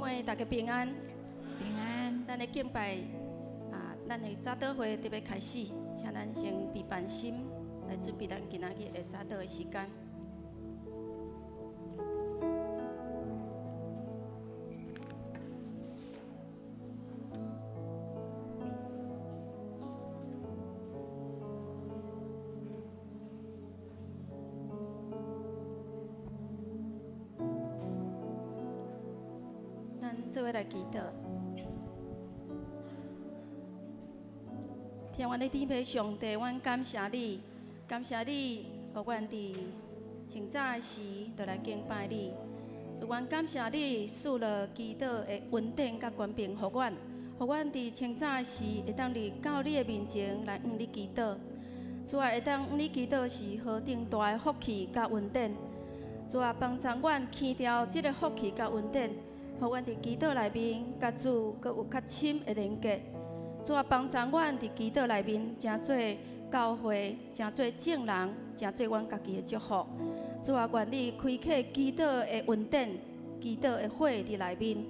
妹，大家平安。平安。咱的敬拜啊，咱的早禱會特別開始，請咱先備辦心來準備咱今仔日的早禱的時間。咱做伙來祈禱。天阮的天父上帝，阮感謝你，感謝你，予阮佇清早的時就來敬拜你。主，阮感謝你賜落祈禱的恩典佮權柄，予阮，予阮佇清早的時會當佇到你的面前來向你祈禱。主啊，會當向你祈禱是何等大的福氣佮恩典。主啊，幫助阮牽牢這个福氣佮恩典，予阮佇祈禱內面佮主閣有較深的連結。主啊，幫助阮佇祈禱內面，成做教會，成做眾人，成做阮家己的祝福。主啊，願你開啟祈禱的恩典，祈禱的火佇內面，予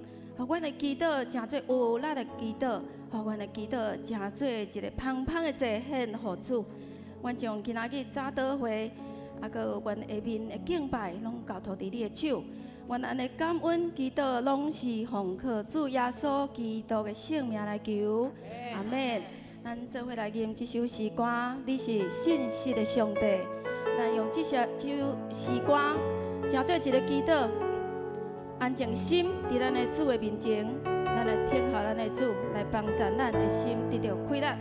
阮的祈禱成做有力的祈禱，予阮的祈禱成做一个芳芳的祭獻予主。阮將今仔日早禱會，啊，閣有阮下面的敬拜，攏交託佇你的手。阮按呢感恩祈禱，攏是奉靠主耶穌基督的聖名來求，阿們。咱做伙來吟這首詩歌，你是信實的上帝。咱用這首詩歌，成做一个祈禱，安靜心佇咱的主的面前，咱來聽候咱的主來幫助咱的心得著快樂。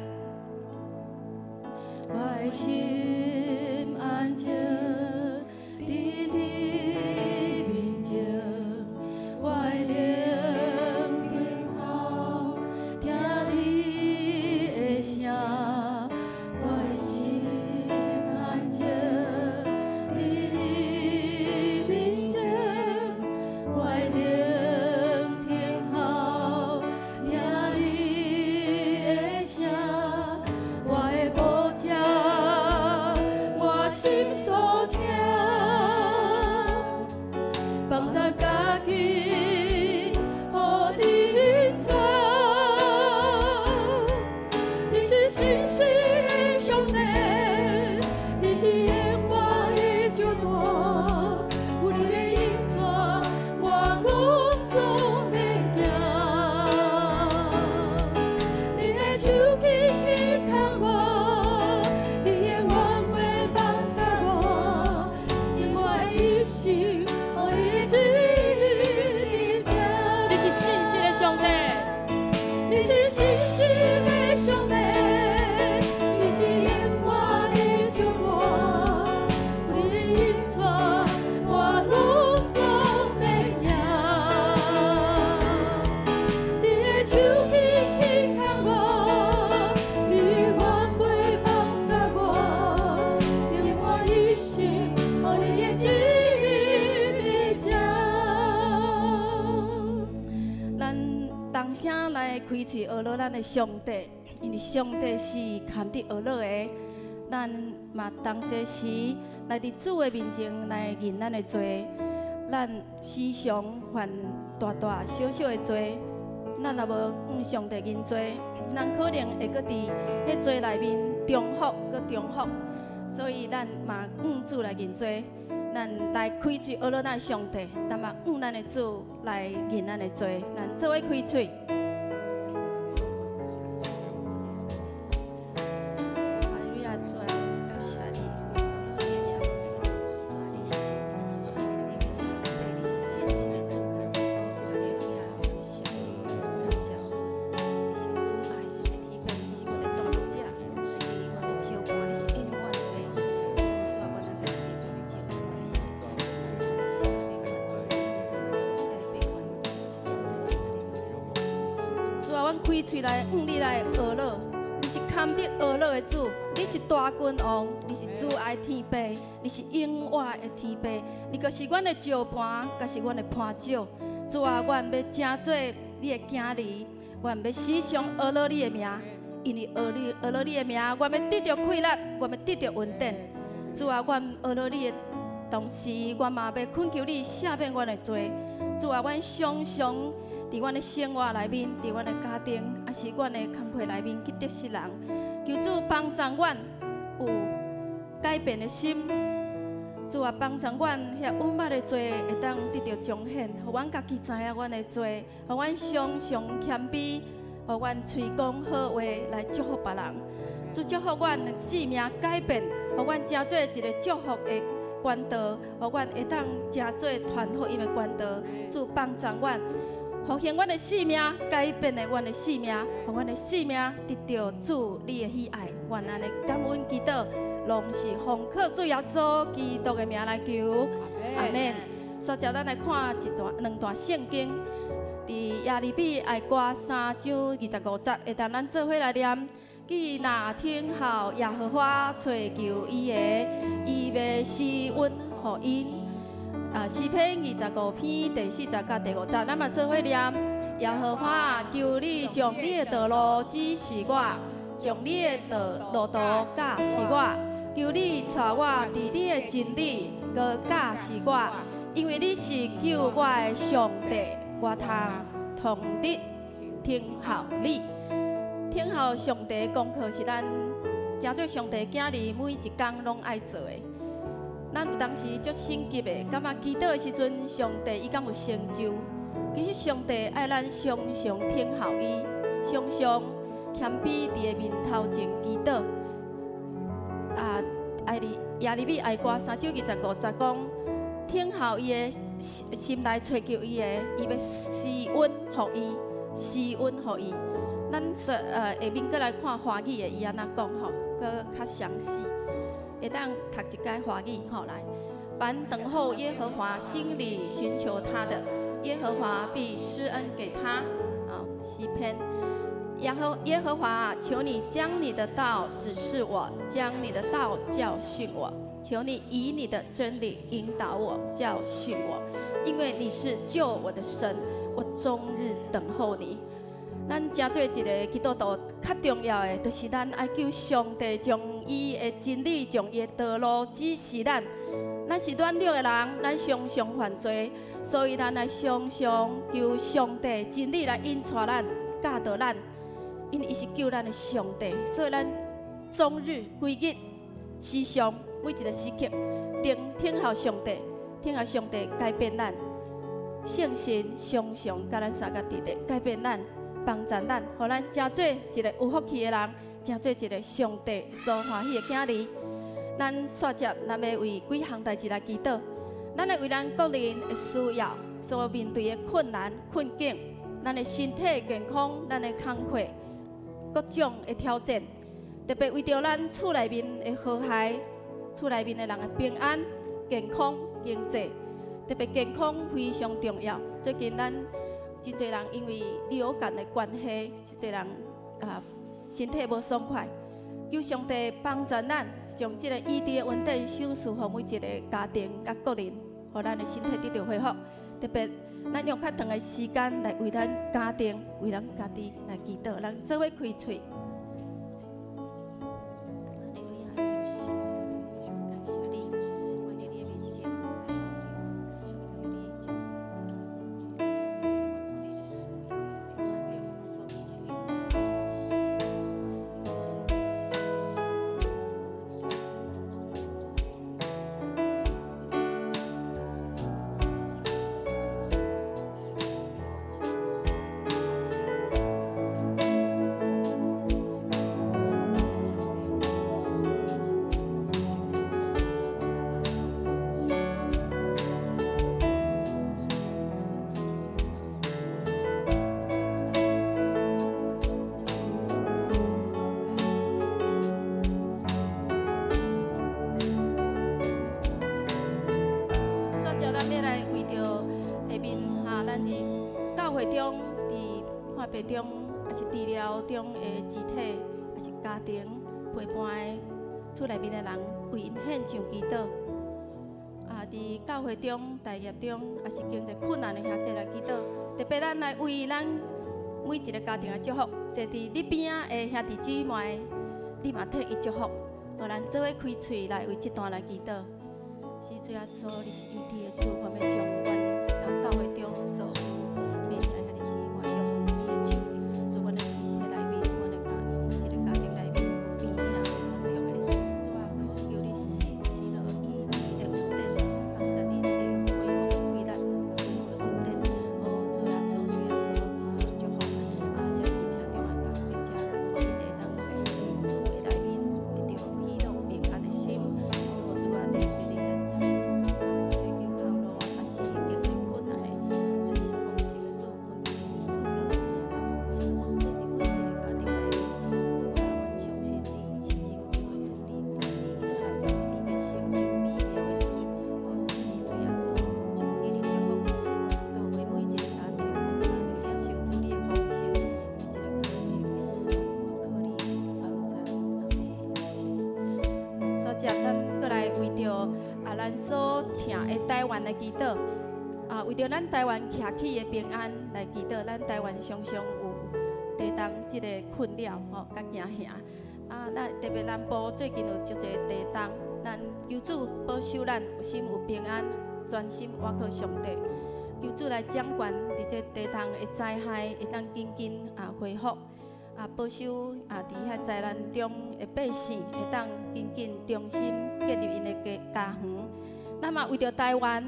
我的心安靜佇你面前，我的靈聽候聽你的聲，我的心安靜佇你面前，我的靈聽候聽你的聲，我的保障，我心所疼，放在家己予你引導。你是信實的上帝，你是永遠的石柱，有你的引導，我攏總免驚。你的手緊緊牽我，你的冤話放捒我，用我的一生予你的旨意佇這。你是信實的上帝，你是信實的上帝，你是永遠的石柱，有你的引導，我攏總免驚。你的手緊緊牽我，你的冤話放捒我，用我一生予你的旨意佇這。咱同聲來開喙學落咱的上帝，因為上帝是堪得學落的。咱嘛同齊時來佇主的面前來認咱的罪，咱時常犯大大小小的罪，咱若無向上帝認罪，咱可能會閣佇彼罪內面重複閣重複，所以咱嘛向主來認罪，咱來開喙學落咱的上帝，咱嘛向咱的主來認咱的罪，咱做伙開喙。哈利路亞，主啊，感謝你，主耶穌，你是你是上帝，你是信實的主，哈利路亞，感謝主，感謝主，你是主愛的天父，你是阮的大牧者，你是阮的石磐，你是永遠的父。主啊，我來來你面前，感謝主，主啊，阮開喙來向你來學落，你是堪得學落的主，你是大君王，你是慈愛天父，你是永遠的天父，你閣是阮的石磐，閣是阮的磐石。主啊，阮欲成做你的囝兒，阮欲時常學落你的名，因為學你學落你的名，阮欲得著快樂，阮欲得著恩典。主啊，阮學落你的同時，阮嘛欲懇求你赦免阮的罪。主啊，阮常常佇阮的生活內面，佇阮的家庭，抑是阮的工課內面去得失人。求主幫助阮有改變的心，主啊，幫助阮遐毋捌的罪會當得著彰顯，予阮家己知影阮的罪，予阮常常謙卑，予阮喙講好話來祝福別人。主祝福阮的生命改變，予阮成做一个祝福的管道，予阮會當成做傳福音的管道。主幫助阮，復興阮的生命，改變的阮的生命，予阮的生命得著主你的喜愛。阮按呢感恩祈禱，攏是奉靠主耶穌基督的名來求，阿們。所以，咱來看一段、兩段聖經，佇耶利米哀歌三章二十五節，會當咱做伙來念。既若等候耶和華揣求伊的，伊欲施恩予𪜶。啊，詩篇二十五篇第四節佮第五節，咱嘛做伙念。耶和華，求你將你的道路指示我，將你的道路途教示我。求你帶我佇你的真理，閣教示我，因為你是救我的上帝，我通終日聽候你。聽候上帝的功課是咱成做上帝囝兒每一工攏愛做的。咱有當時足心急的，感覺祈禱的時陣，上帝伊敢有成就？其實上帝愛咱常常聽候伊，常常謙卑佇伊面頭前祈禱。啊，愛利耶利米哀歌三章二十五節講，聽候伊的心內揣求伊的，伊欲施恩予伊，施恩予伊。咱說下面閣來看華語的，伊按怎講吼，閣較詳細。會當讀一擺華語吼來。凡等候耶和華，心裡尋求他的，耶和華必施恩給他。啊，詩篇。耶和華，求你將你的道指示我，將你的道教訓我。求你以你的真理引導我，教訓我，因為你是救我的神，我終日等候你。咱成做一个基督徒，較重要的，就是咱愛求上帝將伊的真理、將伊的道路指示咱。咱是軟弱的人，咱常常犯罪，所以咱愛常常求上帝真理來引帶咱、教導咱。因為伊是救咱的上帝，所以咱終日、規日、時常每一个時刻，定聽候上帝，聽候上帝改變咱。聖神常常佮咱相佮佇咧，改變咱。幫助咱，予咱成做一个有福氣的人，成做一个上帝所歡喜的囝兒。咱煞接，咱欲為幾項代誌來祈禱。咱來為咱個人的需要，所面對的困難、困境，咱的身體健康，咱的工課，各種的挑戰，特別為著咱厝內面的和諧，厝內面的人的平安、健康、經濟，特別健康非常重要。最近咱真濟人因為流感的關係，真濟人啊身體無爽快。求上帝幫助咱，將這个醫治的恩典賞賜予每一个家庭佮個人，予咱的身體得著恢復。特別，咱用較長的時間來為咱家庭、為咱家己來祈禱，咱做伙開喙。煞接咱欲來為著下面哈，咱佇教會中、佇看病中，抑是治療中的肢體，抑是家庭陪伴的厝內面的人，為𪜶獻上祈禱。啊，佇教會中、事業中，抑是經濟困難的兄弟來祈禱。特別咱來為咱每一个家庭的祝福，坐佇你邊仔的兄弟姊妹，你嘛替伊祝福。予咱做伙開喙來為這段來祈禱。是主耶穌，你是醫治的主，我欲將阮教會中所有病疼的兄弟姊妹。疼的台灣來祈禱。啊，為著咱台灣徛起的平安來祈禱，咱台灣常常有地動這個困擾吼，佮驚嚇。啊，咱特別南部最近有足濟地動，咱求主保守咱有心有平安，專心倚靠上帝。求主來掌權，佇這地動的災害會當緊緊啊恢復，啊保守啊佇遐災難中的百姓會當緊緊重新建立𪜶的家家園。咱嘛為著台灣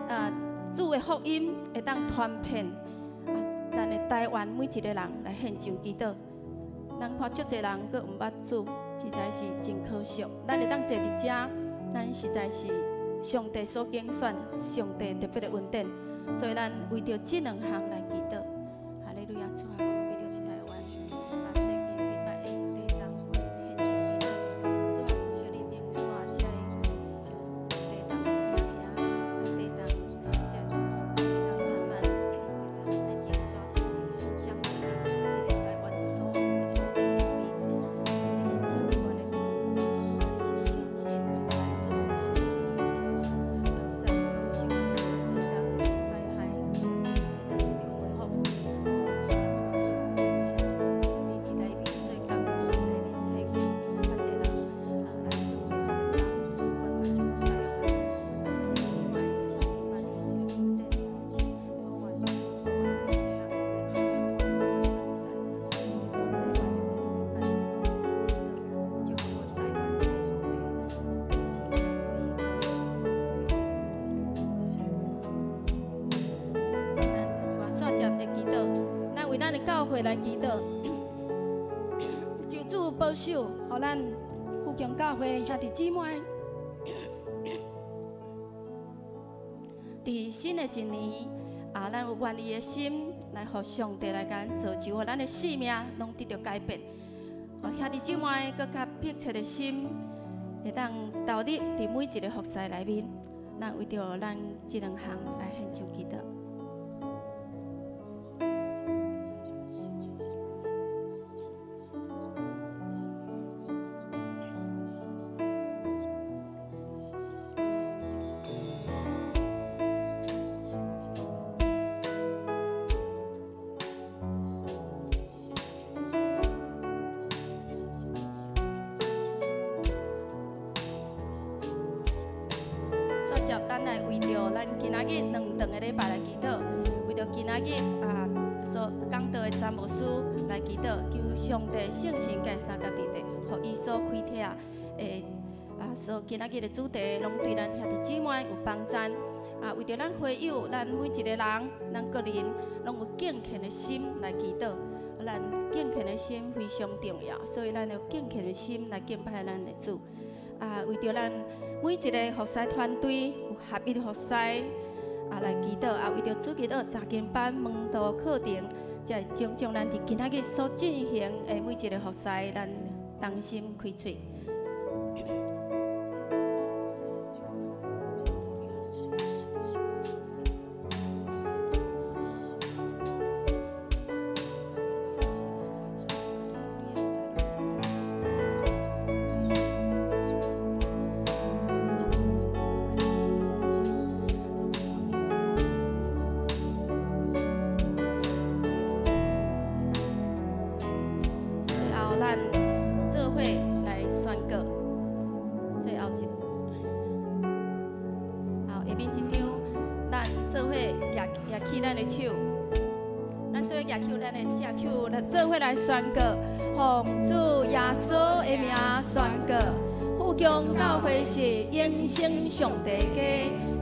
啊主的福音會當傳遍啊，咱的台灣每一个人來獻上祈禱。咱看足濟人閣毋捌主，實在是真可惜。咱會當坐佇遮，咱實在是上帝所揀選，上帝特別的恩典，所以咱為著這兩項來祈禱。哈利路亞，主啊，我們為著台灣啊，最近禮拜的地動獻上祈禱。主啊，求你免煞這個地動驚嚇，啊地動這地動慢慢來免煞所掌管的這個台灣所有的人民，主你是掌權的主，主你是信實主，主是你幫助保守地動災害會當得著恢復。主啊主啊主啊，謝謝你，你佇內面做工，內面差遣較濟人啊來做恢復的工，主阮嘛祝福台灣，姊妹嘛佇這個恩典，賜予阮，予阮每一个人祝福阮台灣這個土地，百姓來歸。咱活煞接的祈禱，咱為咱的教會來祈禱，求主保守，予咱富強教會兄弟姊妹，佇新的一年，啊，咱有願意的心來予上帝來共咱造就，予咱的生命攏得著改變。予兄弟姊妹閣較迫切的心，會當投入佇每一个服侍內面，咱為著咱這兩項來獻上祈禱。煞接，咱來為著咱今仔日兩頓的禮拜來祈禱，為著今仔日啊所講道的詹牧師來祈禱，求上帝聖神共伊相佮佇咧，予伊所開拓的啊所今仔日的主題，攏對咱兄弟姊妹有幫助。啊，為著咱會友，咱每一个人，咱個人攏有敬虔的心來祈禱。咱敬虔的心非常重要，所以咱要敬虔的心來敬拜咱的主。啊，為著咱每一个服侍團隊有合一的服侍啊來祈禱，啊，為著主日學查經班、門徒課程，這種種咱佇今仔日所進行的每一个服侍，咱同心開喙。最後，咱做伙來宣告，最後一，好，下面一張，咱做伙舉舉起咱的手，咱做伙舉起咱的正手，來做伙來宣告，奉主耶穌的名宣告，富強教會是永生上帝家，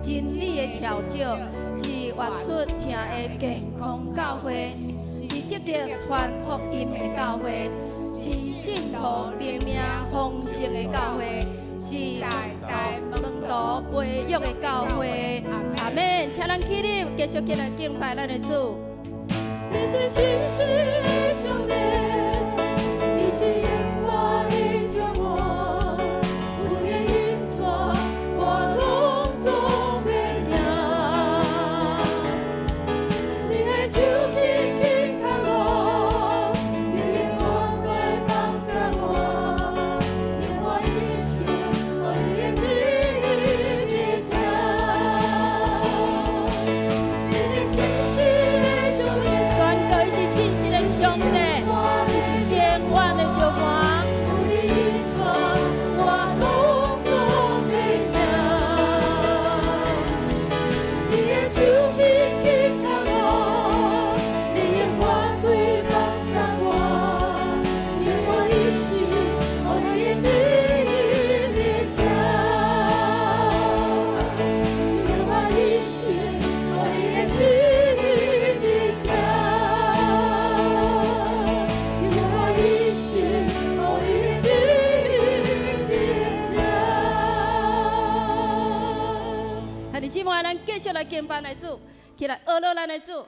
真理的跳腳，是活出疼的健康教會，是積極傳福音的教會，是信徒靈命豐盛的教會，是代代門徒培育的教會。阿們，請咱起立，繼續起來敬拜咱的主。你是信實的上帝，你是耶和華的將我，有你引帶，我攏總免驚。你的手緊緊牽我，你的恩惠放捒我，用我一生，予你的旨意佇這。兄弟姊妹，咱繼續來敬拜咱的主，起來學樂咱的主。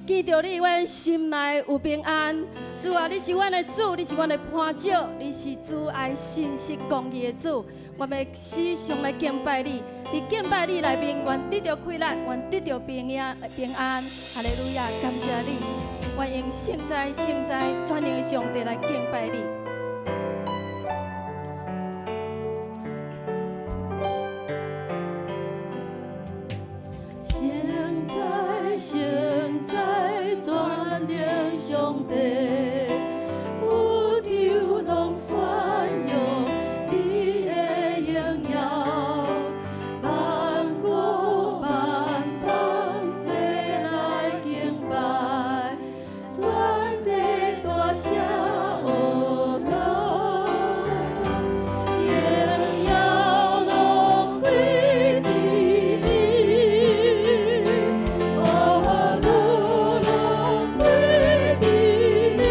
見著你，阮心內有平安。主啊，你是阮的主，你是阮的磐石，你是慈愛、信實、公義的主。我欲時常來敬拜你，佇敬拜你內面，願得著快樂，願得著平安平安。哈利路亞，感謝你。我用聖哉、聖哉、全能的上帝來敬拜你。聖哉，聖哉，全能上帝，宇宙攏宣揚你的榮耀，萬國萬邦齊來敬拜，全地大聲學樂，榮耀攏歸予你，哦，攏歸予你。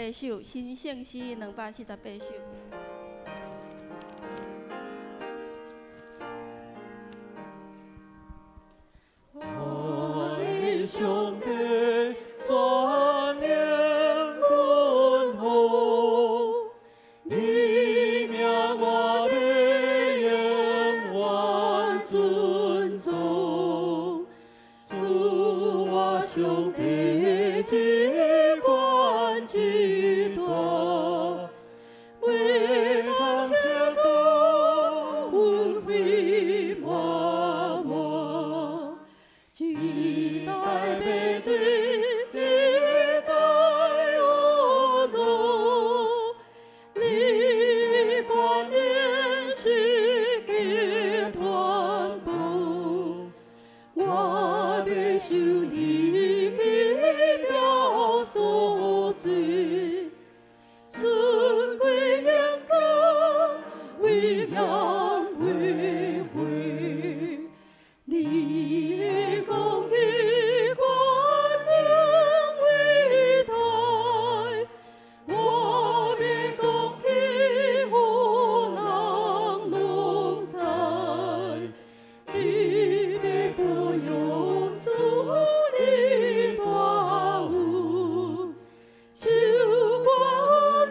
八首，新圣诗两百四十八首。我的上帝，全能君王，你名我欲永远尊崇，主我上帝至悬至大，袂当测度，恩惠满满。一代袂对一代学路，你观念是极传播，我欲受你奇妙所赐，尊贵荣光威严为贵。你的公义权能伟大，我欲讲起予人拢知。你欲保佑主你大恩，手挂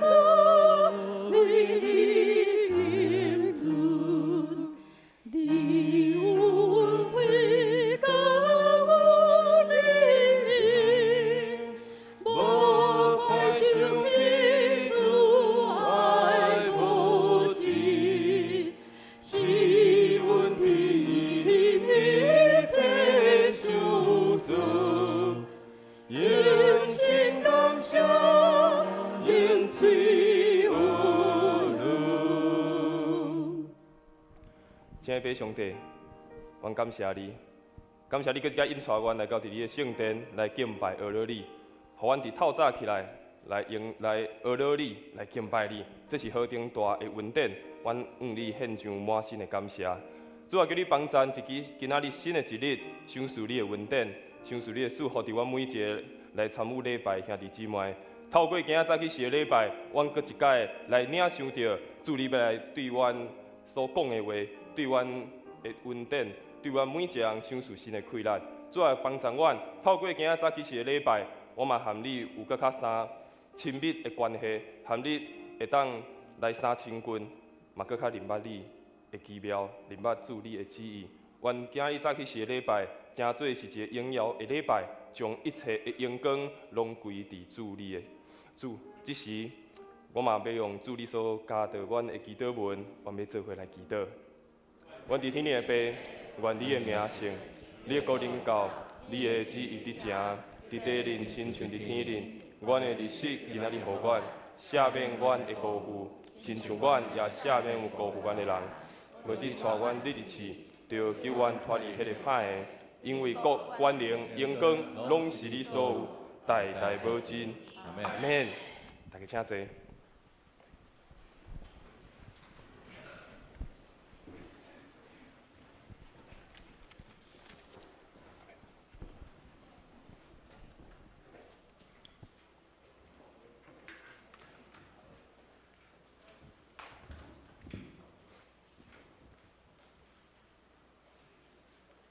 乐为你敬尊。你有恩惠佮有怜悯，无快想起主爱无尽，是阮伫一切受造，用心感谢，用嘴学论。亲爱的上帝，阮感谢你，感谢你阁一摆引带阮来到伫你的圣殿来敬拜阿罗你，予阮伫透早起来来用来阿罗你，来敬拜你，这是何等大的恩典！阮向你献上满心的感谢。主啊，求你帮赞伫今今仔日新的一日，赏赐你的恩典，赏赐你的祝福伫阮每一个来参与礼拜兄弟姊妹。透过今仔早起时的礼拜，阮阁一摆来领受著主你欲来对阮所讲的话，对阮的恩典，对阮每一个人赏赐新的气力。主啊，帮助阮透过今仔早起时的礼拜，我嘛和你有阁较三亲密的关系，和你会当来三亲近，嘛阁较认捌你的奇妙，认捌主你的旨意。愿今日早起时的礼拜，成做是一个荣耀的礼拜，将一切的荣光拢归伫主你的。主，这时我嘛欲用主你所教导阮的祈祷文，阮欲做伙来祈祷。阮伫天顶的父，愿你的名圣，你的国临到，你的旨意伫成，伫地顶亲像伫天顶。阮的日食今仔日予阮，赦免阮的辜负，亲像阮也赦免有辜负阮的人。袂得带阮入去试，著救阮脱离彼个歹的，因为国、权能、荣光，拢是你所有，代代无尽。阿们。大家请坐。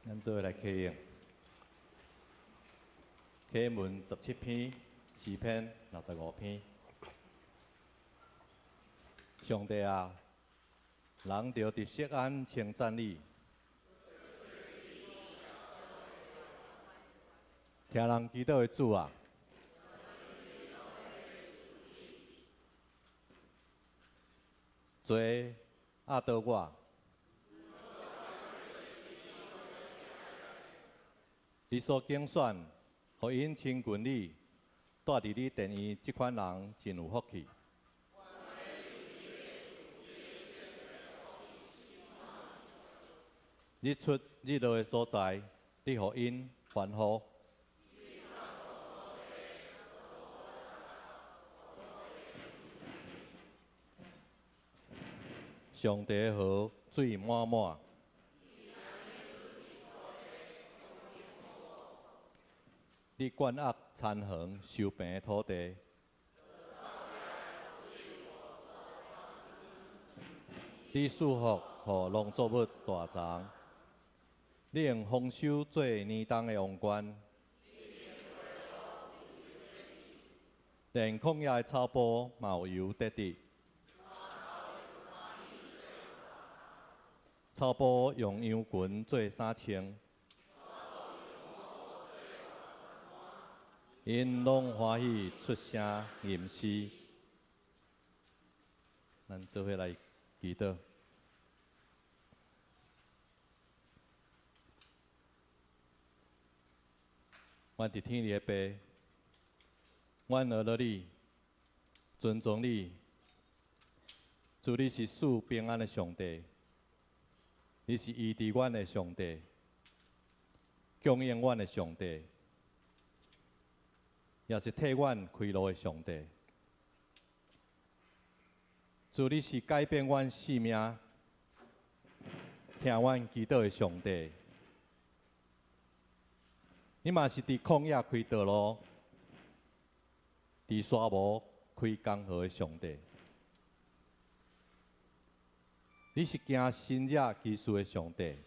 咱做伙来启用，启文17篇，诗篇65篇。上帝啊，人著伫锡安称赞你，听人祈祷的主啊，罪压倒我。你所拣选，予𪜶亲近你，住伫你殿院这款人真有福气。日出日落的所在，你予𪜶欢呼。上帝的河水满满。你灌压田园收平的土地，你賜福予農作物大欉，你用豐收做年冬的王冠，連曠野的草埔嘛有油得滴。草埔用羊群做衫穿，𪜶攏歡喜出聲吟詩。咱做伙來祈禱。阮佇天裡的父，阮阿羅你，尊崇你，主你是賜平安的上帝，你是醫治阮的上帝，供應阮的上帝，也是替阮開路的上帝。主你是改變阮性命、聽阮祈禱的上帝。你嘛是佇曠野開道路，佇沙漠開江河的上帝。你是行神蹟奇事的上帝。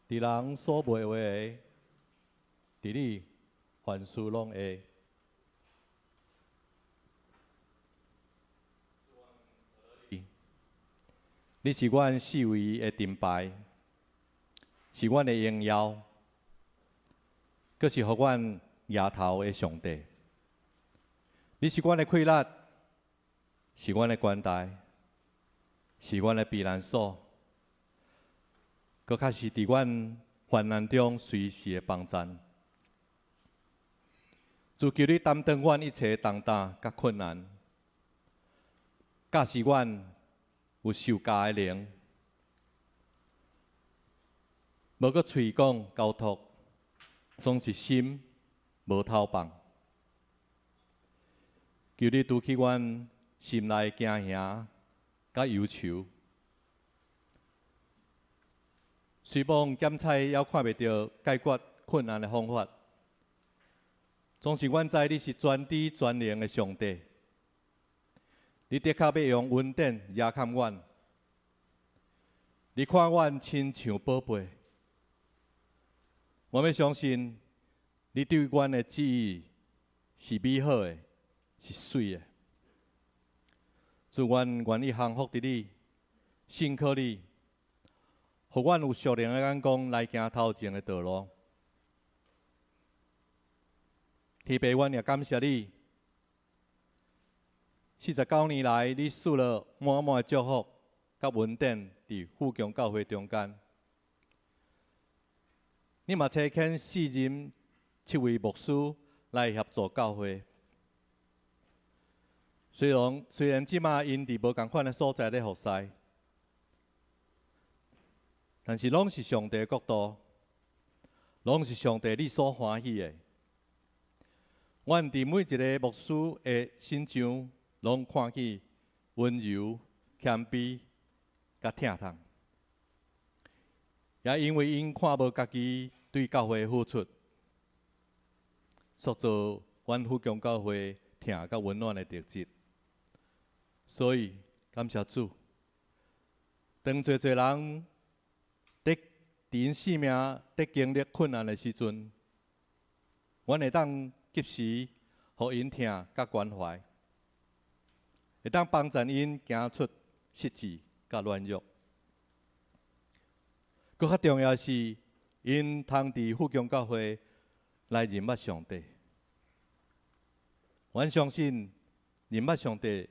佇人所袂會的，佇你凡事攏會。你是阮四圍的盾牌，是阮的榮耀，閣是予阮額頭的上帝。你是阮的氣力，是阮的關台，是阮的避難所，閣較是佇阮患難中隨時的幫贊。主求你擔當阮一切重擔佮困難，教示阮有受教的靈，無閣喙講交託，總是心無頭放。求你除去阮心內的驚嚇佮憂愁，雖罔檢查猶看袂著解決困難的方法，總是阮知你是全知全能的上帝。你的確欲用恩典遮蓋阮，你看阮親像寶貝，我欲相信你對阮的旨意是美好的，是媠的。主，阮願意降服佇你，信靠你，予阮有屬靈的眼光來行頭前的道路。天父，阮也感謝你。49年來，你賜了滿滿的祝福佮恩典佇富強教會中間。你嘛差遣四任七位牧師來協助教會。雖然這馬𪜶佇無仝款的所在咧服侍，但是攏是上帝的國度，攏是上帝你所歡喜的。阮佇每一个牧師的身上，攏看見溫柔、謙卑、佮疼痛，也因為𪜶看無家己對教會的付出，塑造阮富強教會疼佮溫暖的特質。所以感謝主，當濟濟人佇𪜶生命佇經歷困難的時陣，阮會當及時予𪜶疼佮關懷，會當幫助𪜶行出失志佮軟弱。閣較重要的是，𪜶通佇富強教會來認捌上帝。阮相信認捌上帝，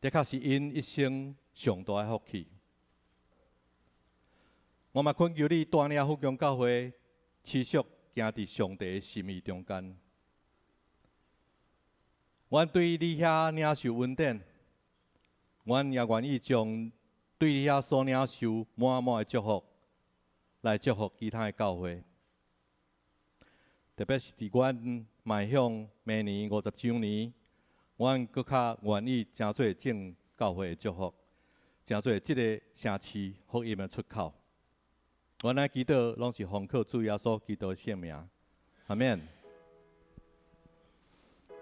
的確是𪜶一生上大的福氣。我嘛懇求你帶領富強教會持續行佇上帝的心意中間。阮對你遐領受恩典，阮也願意將對你遐所領受滿滿的祝福，來祝福其他的教會。特別是佇阮邁向明年50週年，阮閣較願意成做眾教會的祝福，成做這个城市福音的出口。阮來祈禱，攏是奉靠主耶穌基督的聖名，阿們。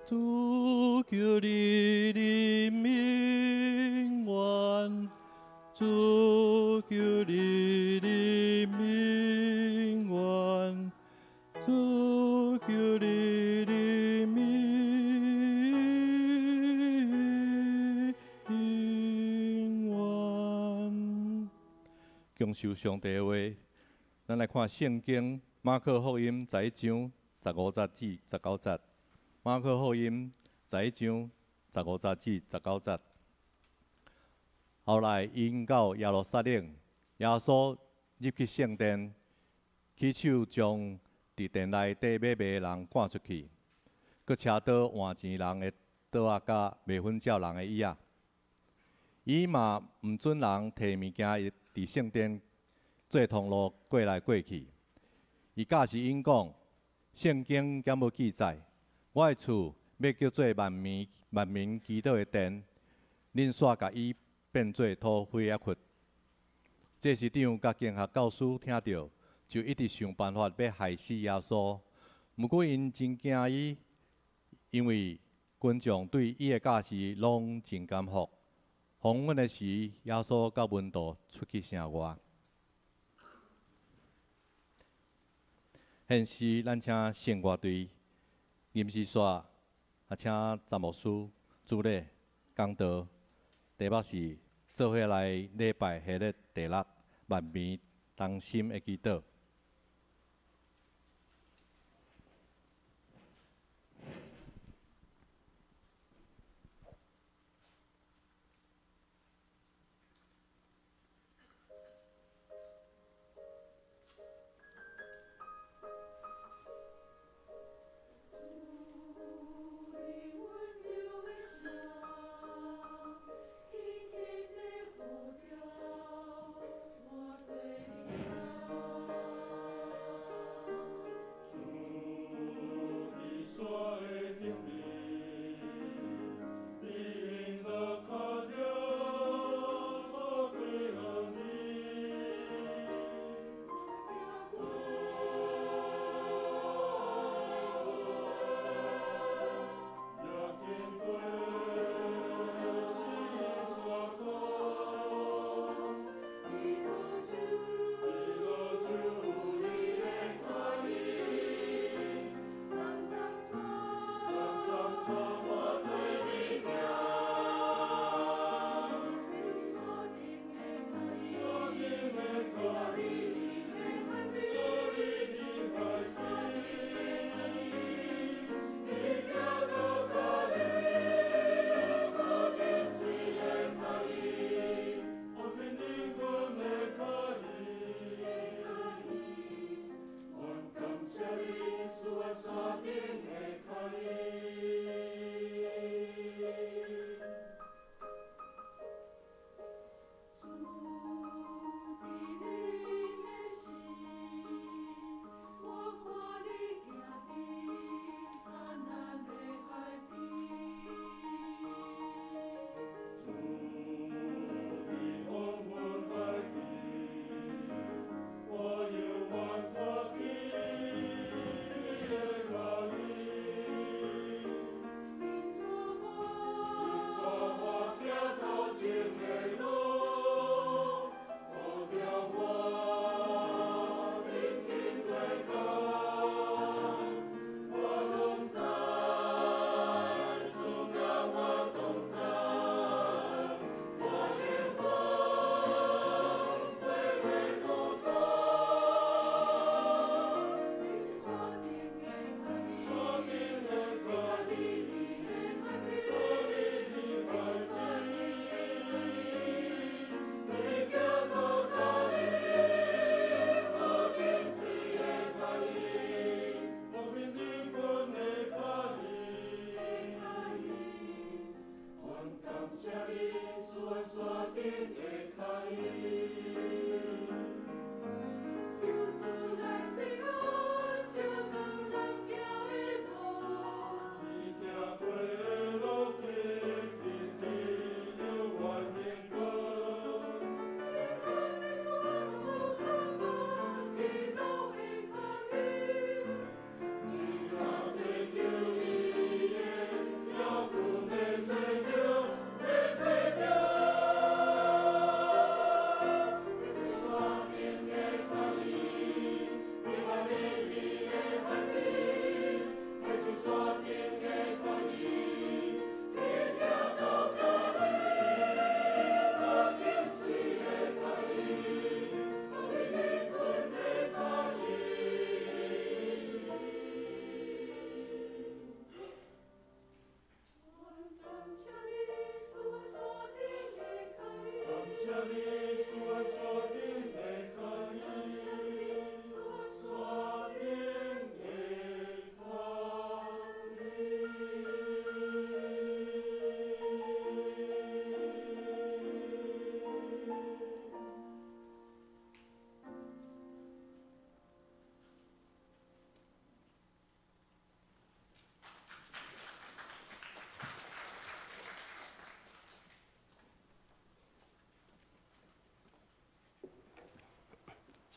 主求你憐憫，享受上帝的話。咱來看聖經馬可福音11章15節至19節。馬可福音11章15節至19節。後來𪜶到耶路撒冷，耶穌入去聖殿，起手將佇殿內底買賣的人趕出去，閣車倒換錢人的桌仔佮賣粉鳥人的椅仔。伊嘛毋准人提物件佇聖殿做通路過來過去。伊教示𪜶講，聖經敢無記載，我的厝欲叫做萬民萬民祈禱的殿，恁煞共伊變做土匪仔窟。祭司長佮經學教師聽著，就一直想辦法欲害死耶穌。毋過𪜶真驚伊，因為群眾對伊的教示攏真感服。黃昏的時，耶穌佮門徒出去城外。現時，咱請聖樂隊臨時煞，啊，請詹牧師主禮講道，題目是做伙來禮拜系列第六，萬民同心的祈禱。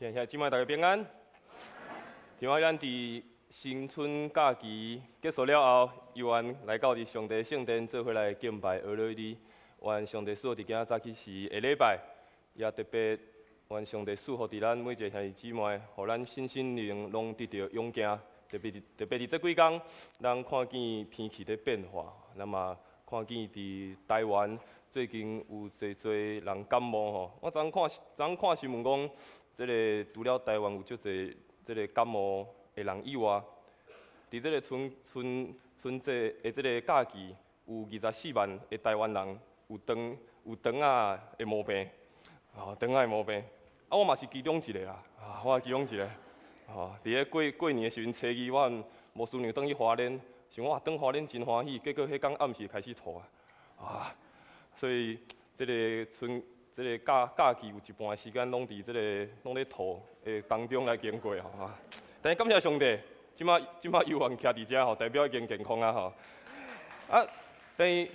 親愛兄弟姊妹，大家平安。今仔咱佇新春假期結束了後，猶原來到佇上帝聖殿做伙來敬拜阿樂你。願上帝賜福佇今仔早起時的禮拜，也特別願上帝賜福佇咱每一个兄弟姊妹，予咱身心靈攏得著勇健。特別佇這幾工，咱看見天氣佇變化，咱嘛看見佇台灣最近有濟濟人感冒吼。我昨昏看昨昏看新聞講，這个除了台灣有足濟這个感冒的人以外，佇這个春節的這个假期，有24萬的台灣人有腸仔的毛病，哦，腸仔的毛病。啊，我嘛是其中一个啦，啊，我其中一个。吼，佇咧過過年的時陣，初二我牧師娘轉去花蓮，想我轉花蓮真歡喜，結果彼工暗時開始吐啊，啊，所以這个春這个假期有一半的時間攏佇這个攏咧吐的當中來經過吼。但是感謝上帝，這馬猶原徛佇遮吼，代表已經健康啊吼。啊，但是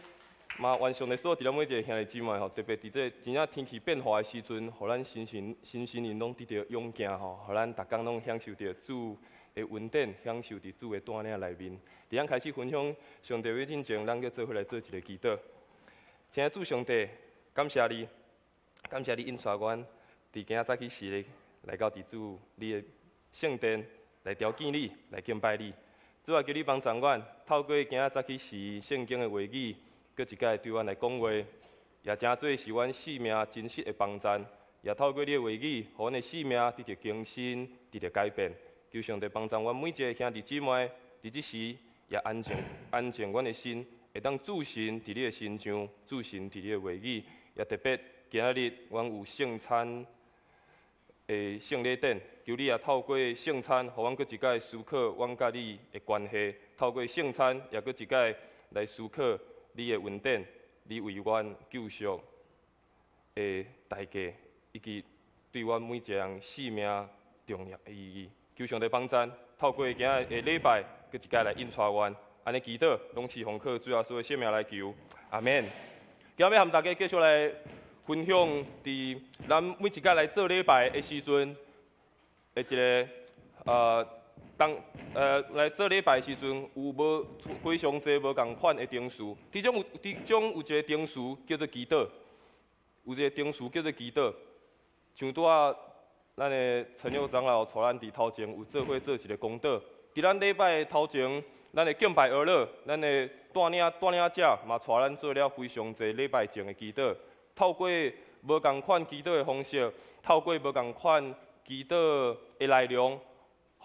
嘛，願上帝賜福佇咱每一個兄弟姊妹吼，特別佇這真正天氣變化的時陣，予咱身心靈攏得著勇健吼，予咱逐工攏享受著主的恩典，享受佇主的帶領內面。佇咱開始分享上帝話進前，咱閣做伙來做一个祈禱。親愛主上帝，感謝你，感謝你引帶阮佇今仔早起時來到佇主你的聖殿來朝見你，來敬拜你。主啊，求你幫助阮，透過今仔早起時聖經的話語，閣一擺對阮來講話，也成做是阮生命真實的幫贊。也透過你的話語，予阮的生命得著更新，得著改變。求上帝幫助阮每一个兄弟姊妹，佇這時也安靜安靜阮的心，會當注神佇你的身上，注神佇你的話語。也特別今仔日，阮有聖餐的聖禮典，求你也透過聖餐，予阮閣一擺思考阮佮你的關係。透過聖餐，也閣一擺來思考你的恩典，你為阮救贖的代價，以及對阮每一个人生命重要的意義。求上帝幫贊，透過今仔日的禮拜，閣一擺來引帶阮。按呢祈禱，攏是奉靠主耶穌的聖名來求，阿們。今仔欲和大家繼續來分享，佇咱每一擺來做禮拜的時陣，的一个當來做禮拜的時陣，有無非常濟無仝款的程序，其中有一个程序叫做祈禱，有一个程序叫做祈禱。像拄仔咱的陳佑長老帶咱佇頭前有做伙做一个講道，佇咱禮拜的頭前，咱的敬拜阿樂，咱的帶領者嘛帶咱做了非常濟禮拜前的祈禱，透過無仝款祈禱的方式，透過無仝款祈禱的內容，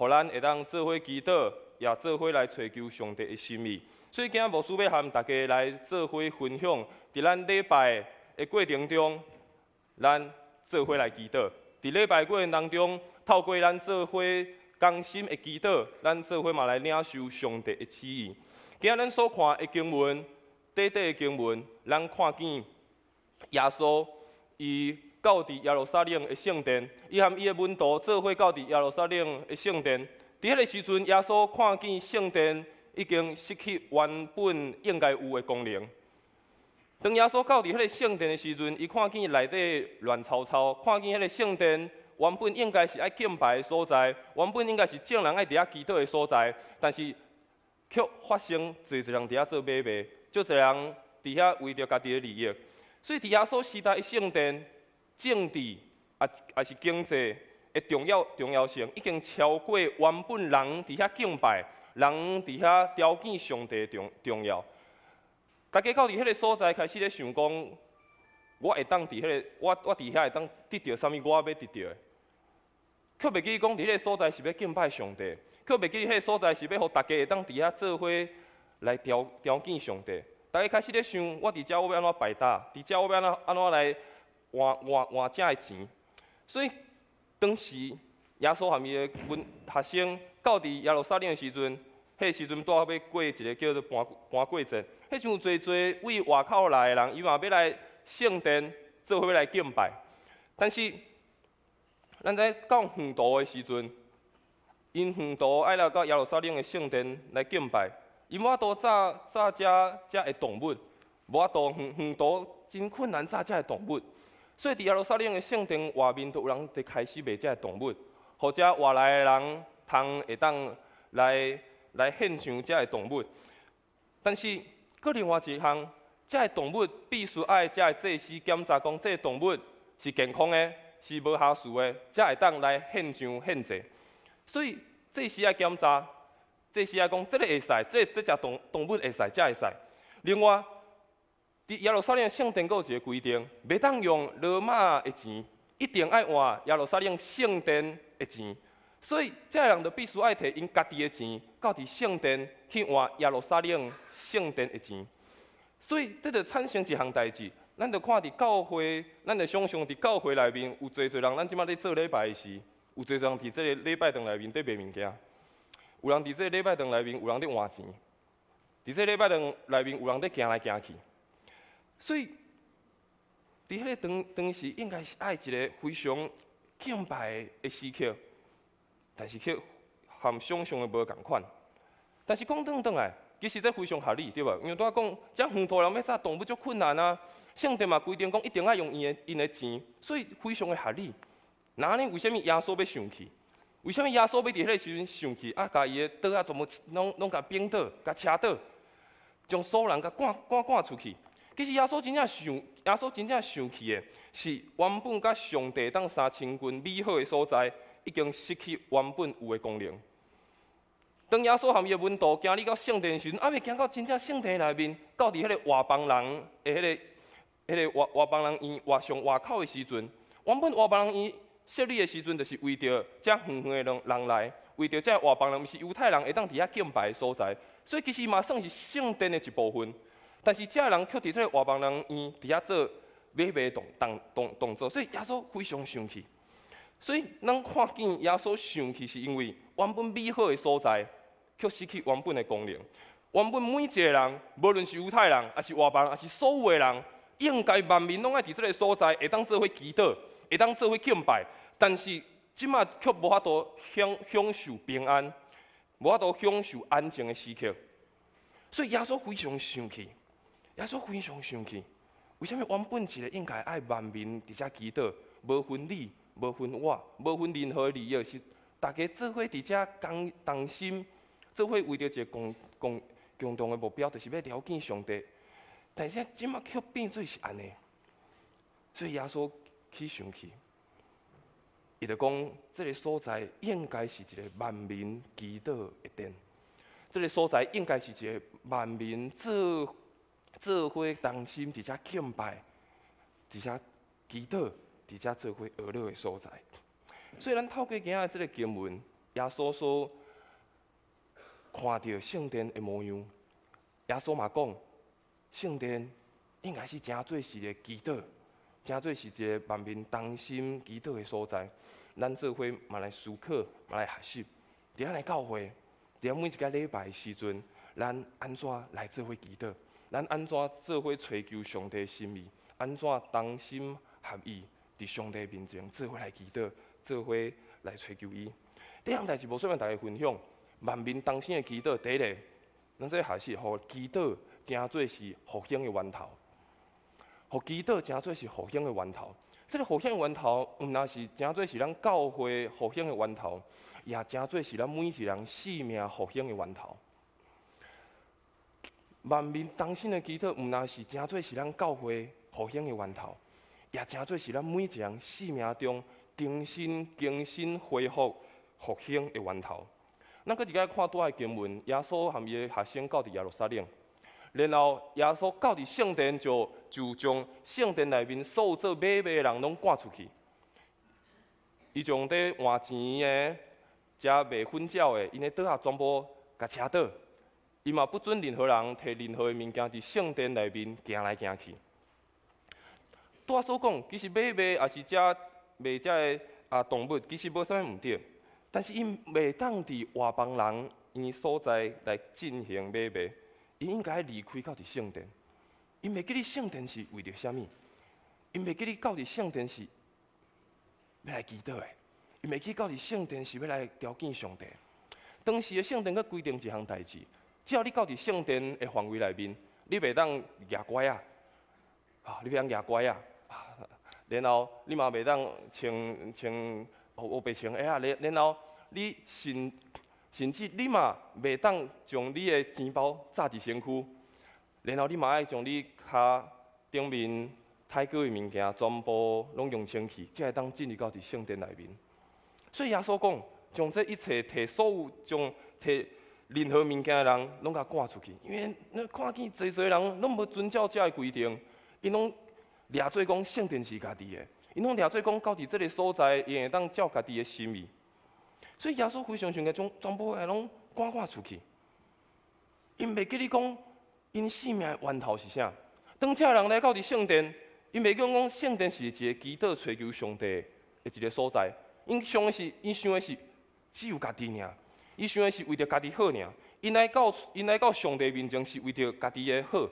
予咱會當做伙祈禱，也做伙來揣求上帝的心意。所以今仔牧師欲和大家來做伙分享，佇咱禮拜的過程中，咱做伙來祈禱。佇禮拜過程當中，透過咱做伙同心的祈禱，咱做伙嘛來領受上帝的旨意。今仔咱所看的經文，短短的經文，咱看見耶穌伊到佇耶路撒冷的聖殿，伊和伊的門徒做伙到佇耶路撒冷的聖殿。佇彼个時陣，耶穌看見聖殿已經失去原本應該有的功能。當耶穌到佇彼个聖殿的時陣，伊看見內底亂糟糟，看見彼个聖殿原本應該是愛敬拜的所在，原本應該是眾人愛佇遐祈禱的所在，但是卻發生濟濟人佇遐做買賣，足濟人佇遐為著家己的利益。所以佇耶穌時代的聖殿，政治抑是經濟的重要性，已經超過原本人佇遐敬拜、人佇遐朝見上帝的重要。大家到佇彼个所在開始咧想講，我會當佇彼个，我佇遐會當得著啥物？我欲得著的，卻袂記講佇彼个所在是欲敬拜上帝，卻袂記彼个所在是欲予大家會當佇遐做伙來朝見上帝。大家開始咧想，我佇遮我欲按怎擺搭？佇遮我欲按怎來換遮的錢？所以當時耶穌和伊的門學生到佇耶路撒冷的時陣，彼个時陣拄好欲過一个叫做盤古節。彼時有濟濟位外口來的人，伊嘛欲來聖殿做伙欲來敬拜。但是，咱知到遠途的時陣，𪜶遠途愛來到耶路撒冷的聖殿來敬拜，伊無法度載載遮遮的重物，無法度遠遠途真困難載遮的重物。所以佇耶路撒冷的聖殿外面，就有人佇開始賣這个動物，予遮外來的人通會當來獻上這个動物。但是，閣另外一項，這个動物必須愛這个祭司檢查，講這个動物是健康的，是無瑕疵的，才會當來獻上獻祭。所以祭司愛檢查，祭司愛講這个會使，這隻動物會使，才會使。另外，佇耶路撒冷聖殿閣有一个規定，袂當用羅馬的錢，一定愛換耶路撒冷聖殿的錢。所以，這个人就必須愛提𪜶家己的錢，到佇聖殿去換耶路撒冷聖殿的錢。所以，這就產生一項代誌。咱就看佇教會，咱就想象佇教會內面有濟濟人，咱這馬咧做禮拜的時，有濟濟人佇這个禮拜堂內面佇賣物件，有人佇這个禮拜堂內面有人佇換錢，佇這个禮拜堂內面有人佇行來行去。所以，佇彼个當時應該是愛一个非常敬拜的時刻，但是卻和想象的無仝款。但是講轉轉來，其實這非常合理，對無？因為拄仔講，遮遠途人欲殺動物足困難啊，聖殿嘛規定講一定愛用𪜶的錢，所以非常的合理。那按呢，為啥物耶穌欲生氣？為啥物耶穌欲佇彼个時陣生氣？啊，共伊的桌仔全部攏共反倒，共車倒，將所有人共趕出去。其實耶穌真正生氣的是原本佮上帝當相親近美好的所在，已經失去原本有的功能。當耶穌和伊的門徒行入到聖殿的時陣，猶未行到真正聖殿內面，到佇彼个外邦人的彼个外邦人院外上外口的時陣，原本外邦人院設立的時陣，就是為著遮遠遠的人來，為著這外邦人，毋是猶太人會當佇遐敬拜的所在，所以其實嘛算是聖殿的一部分。但是這个人卻佇這个外邦人院佇遐做買賣動作，所以耶穌非常生氣。所以咱看見耶穌生氣，是因為原本美好的所在，卻失去原本的功能。原本每一個人，無論是猶太人，抑是外邦人，抑是所有的人，應該萬民攏愛佇這个所在，會當做伙祈禱，會當做伙敬拜。但是這馬卻無法度享受平安，無法度享受安靜的時刻。所以耶穌非常生氣，耶穌非常生氣。為啥物原本一个應該愛萬民佇遮祈禱，無分你，無分我，無分任何利益，是大家做伙佇遮同心，做伙為著一个共同的目標，就是欲了見上帝。但是這馬卻變做是按呢，所以耶穌起生氣，伊就講，這个所在應該是一个萬民祈禱的殿，這个所在應該是一个萬民做伙同心佇遮敬拜，佇遮祈禱，佇遮做伙學樂的所在。所以咱透過今仔這个經文，耶穌所看著聖殿的模樣，耶穌嘛講，聖殿應該是誠做是一个祈禱，誠做是一个萬民同心祈禱的所在。咱做伙嘛來思考，嘛來學習。佇咱的教會，佇咱每一个禮拜的時陣，咱按怎來做伙祈禱？咱按怎做伙揣求上帝心意？按怎同心合意佇上帝面前做伙來祈禱，做伙來揣求伊？這項代誌無需欲大家分享。萬民同心的祈禱，第一个，咱做學習，予祈禱誠做是復興的源頭，予祈禱誠做是復興的源頭。這个復興的源頭，毋但是誠做是咱教會復興的源頭，也誠做是咱每一個人生命復興的源頭。萬民同心的祈禱，毋但是誠做是咱教會復興的源頭，也誠做是咱每一個人生命中重新更新恢復復興的源頭。咱閣一擺看拄仔的經文，耶穌和伊的學生到佇耶路撒冷，然後耶穌到佇聖殿就將聖殿內面所有做買賣的人攏趕出去。伊將佇換錢的、遮賣粉鳥的，𪜶的桌仔全部共車倒。伊嘛不准任何人提任何的物件佇聖殿內面行來行去。拄仔所講，其實買賣抑是遮賣遮个動物，其實無啥物毋對。但是𪜶袂當佇外邦人𪜶所在來進行買賣，伊應該離開到佇聖殿。𪜶袂記得聖殿是為著啥物？𪜶袂記得到佇聖殿是欲來祈禱的，𪜶袂記到佇聖殿是欲來朝見上帝。當時的聖殿閣規定一項代誌，只要你到佇聖殿的範圍內面，你袂當舉拐仔，啊，你袂當舉拐仔，啊，然後你嘛袂當穿穿烏白穿鞋仔，然後你甚至你嘛袂當將你的錢包紮佇身軀，然後你嘛愛將你跤頂面太過的物件全部攏用清氣，才會當進入到佇聖殿內面。所以耶穌講，將這一切提所有將提任何物件的人，攏共趕出去，因為你看見濟濟人攏無遵照這个規定，𪜶攏掠做講聖殿是家己的，𪜶攏掠做講到佇這个所在，𪜶會當照家己的心意。所以耶穌非常想將全部的攏趕出去。𪜶袂記得講，𪜶生命的源頭是啥？當這人來到佇聖殿，𪜶袂記講聖殿是一个祈禱揣求上帝的一个所在。𪜶想的是，𪜶想的是只有家己爾。伊想的是為著家己好爾。𪜶來到上帝面前是為著家己的好、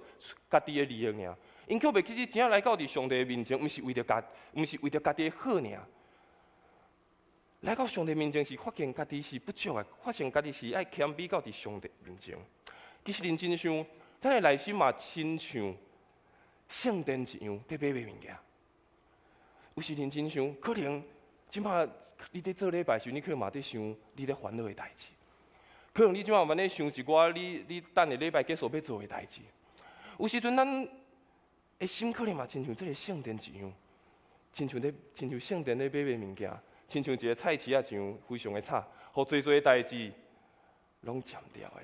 家己的利益爾。𪜶卻袂記得真正來到佇上帝面前，毋是為著家己的好爾。來到上帝面前是發現家己是不足的，發現家己是愛謙卑到佇上帝面前。其實認真想，咱的內心嘛親像聖殿一樣，佇買賣物件。有時認真想，可能這擺你佇做禮拜時，你可能嘛佇想你咧煩惱的代誌。可能你這擺嘛咧想一寡你等下禮拜結束欲做的代誌。有時陣咱的心可能嘛親像這个聖殿一樣，親像聖殿咧買賣物件，親像一个菜市仔一樣，非常的吵，予濟濟代誌攏佔掉的。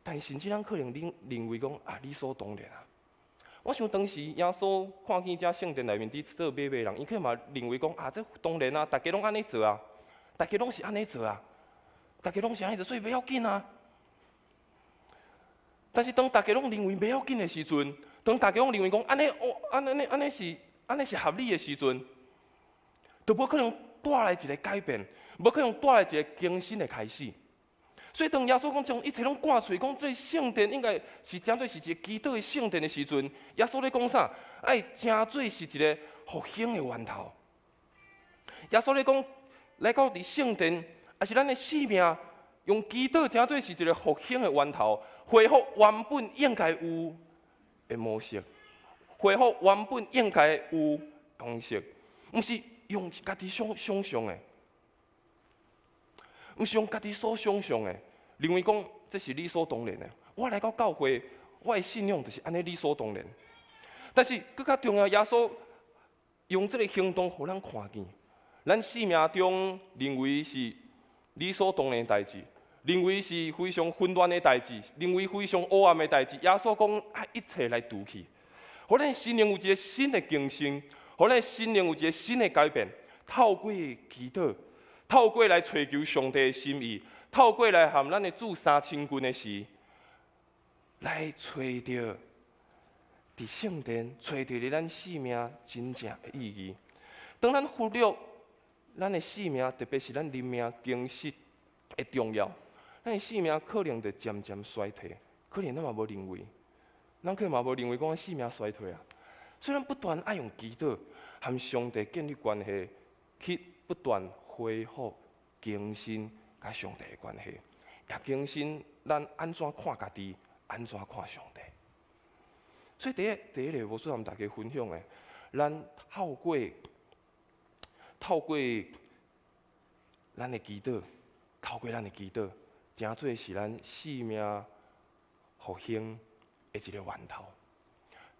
但甚至咱可能恁認為講啊，理所當然啊。我想當時耶穌看見這聖殿內面佇做買賣的人，伊可能嘛認為講啊，這當然啊，大家攏按呢做啊，大家攏是按呢做啊，大家攏是按呢做，所以袂要緊啊。但是當大家攏認為袂要緊的時陣，當大家攏認為講按呢哦，按呢是合理的時陣，就無可能帶來一个改變，無可能帶來一个更新的開始。所以當耶穌講將一切攏趕出去，講這聖殿應該是誠做是一个祈禱的聖殿的時陣，耶穌咧講啥？愛誠做是一个復興的源頭。耶穌咧講，來到佇聖殿，抑是咱的生命，用祈禱誠做是一个復興的源頭，恢復原本應該有的模式，恢復原本應該有的方式，毋是用家己想想像的。毋是用家己所想像的，認為講這是理所當然的。我來到教會，我的信仰就是按呢理所當然。但是閣較重要，耶穌用這个行動，予咱看見，咱生命中認為是理所當然的代誌，認為是非常混亂的代誌，認為非常黑暗的代誌。耶穌講愛一切來除去，予咱心靈有一个新的更新，予咱心靈有一个新的改變，透過祈禱。透過來揣求上帝的心意，透過來和咱的主相親近的時，來揣著佇聖殿，揣著佇咱生命真正的意義。當咱忽略咱的生命，特別是咱靈命更新的重要，咱的生命可能就漸漸衰退，可能咱嘛無認為，咱可能嘛無認為講生命衰退啊。所以咱不斷愛用祈禱和上帝建立關係，去不斷恢復更新佮上帝的關係，也更新咱按怎看家己，按怎看上帝。所以第一個，我想和大家分享的，咱透過咱的祈禱，透過咱的祈禱，誠做是咱生命復興的一个源頭。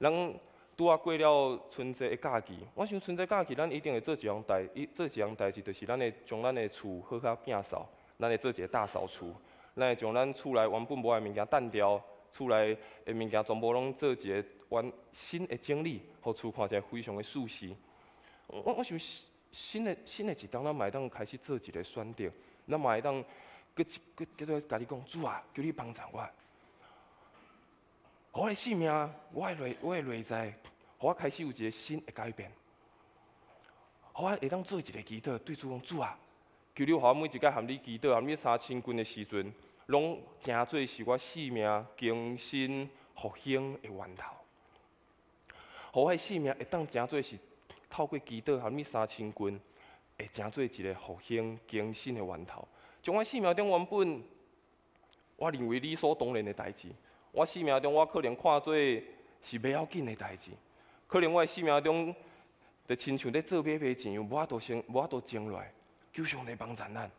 咱拄仔過了春節的假期，我想春節假期咱一定會做一項代誌，就是咱會將咱的厝好好摒掃，咱會做一个大掃除，咱會將咱厝內原本無愛的物件掸掉，厝內的物件全部攏做一个完新的整理，予厝看起來非常的舒適。我想新的一冬，咱嘛會當開始做一个選擇，咱嘛會當閣閣閣做共你講，主啊，求你幫助我。我的生命，我的內在，予我開始有一个新的改變。予我會當做一个祈禱，對主講：主啊，求你予我每一擺和你祈禱、和你相親近的時陣，攏誠做是我生命更新復興的源頭。予我的生命會當誠做是透過祈禱和你相親近，會誠做一个復興更新的源頭。將我生命中原本我認為理所當然的代誌，我生命中我可能看做是袂要緊的代誌，可能我的生命中就親像咧做買賣錢，無法度先，無法度靜落來，求上帝幫助咱，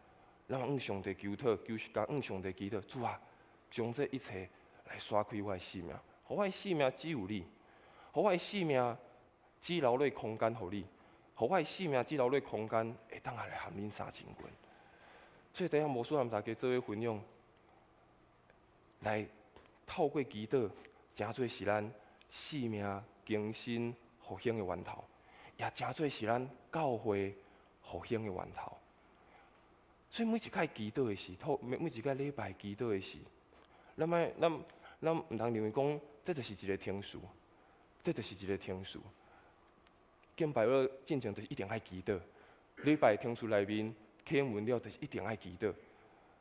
咱向上帝求討，求共向上帝祈禱，主啊，將這一切來刷開我的生命，予我的生命只有你，予我的生命只留落空間予你，予我的生命只留落空間會當來和恁相親近。所以，底下牧師和大家做伙分享，來透過祈禱，成做是咱生命更新復興的源頭，也成做是咱教會復興的源頭。所以每一擺祈禱的時，每一個禮拜祈禱的時，咱莫咱咱毋通認為講，這就是一个程序，這就是一個程序。敬拜了進前就是一定愛祈禱，禮拜程序內面啟文了就是一定愛祈禱。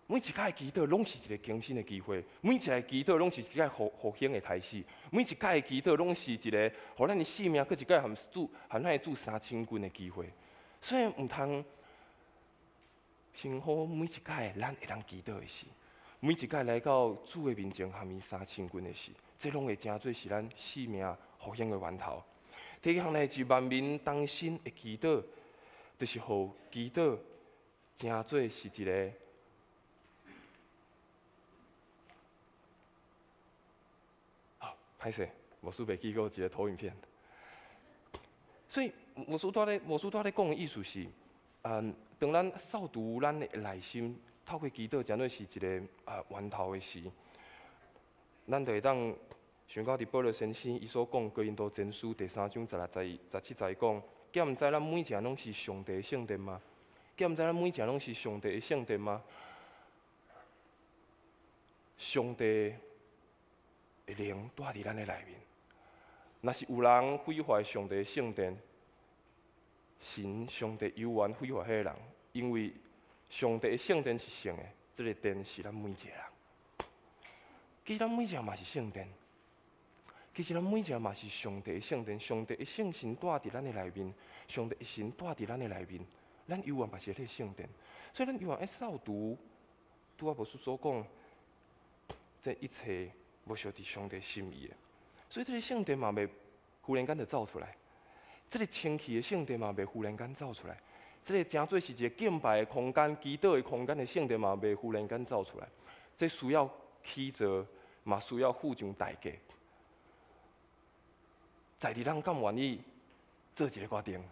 每一擺祈禱攏是一個更新的機會，每一個祈禱攏是一個復興的開始，每一擺祈禱攏是一個予咱的生命閣一擺和主和咱的主相親近的機會。所以毋通稱呼每一擺咱會當祈禱的時，每一擺來到主的面前和伊相親近的時，這攏會成做是咱生命復興的源頭。第二項代誌，萬民同心的祈禱，就是予祈禱成做是一個。啊，歹勢，牧師袂記閣有一個投影片。所以牧師拄仔咧講的意思是，當咱掃除咱的內心，透過祈禱，成做是一個源頭的時，咱就會當想到佇保羅先生伊所講哥林多前書第三章十六節、十七節講，敢毋知咱每一个攏是上帝的聖殿嗎？敢毋知咱每一个攏是上帝的聖殿嗎？上帝的靈住佇咱的內面，若是有人毀壞上帝的聖殿，神上帝猶原毀壞彼個人，因為上帝的聖殿是聖的，這個殿是咱每一個人。其實咱每一個人嘛是聖殿，其實咱每一個人嘛是上帝的聖殿，上帝的聖神住佇咱的內面，上帝的神住佇咱的內面，咱猶原嘛是彼個聖殿，所以咱猶原愛掃除，拄仔牧師所講，這一切無相佇上帝心意的，所以這個聖殿嘛袂忽然間就走出來，這個清氣的聖殿嘛袂忽然間走出來，這個成做是一個敬拜的空間、祈禱的空間的聖殿嘛袂忽然間走出來，這需要起造，嘛需要付上代價。在佇咱敢願意做這個決定，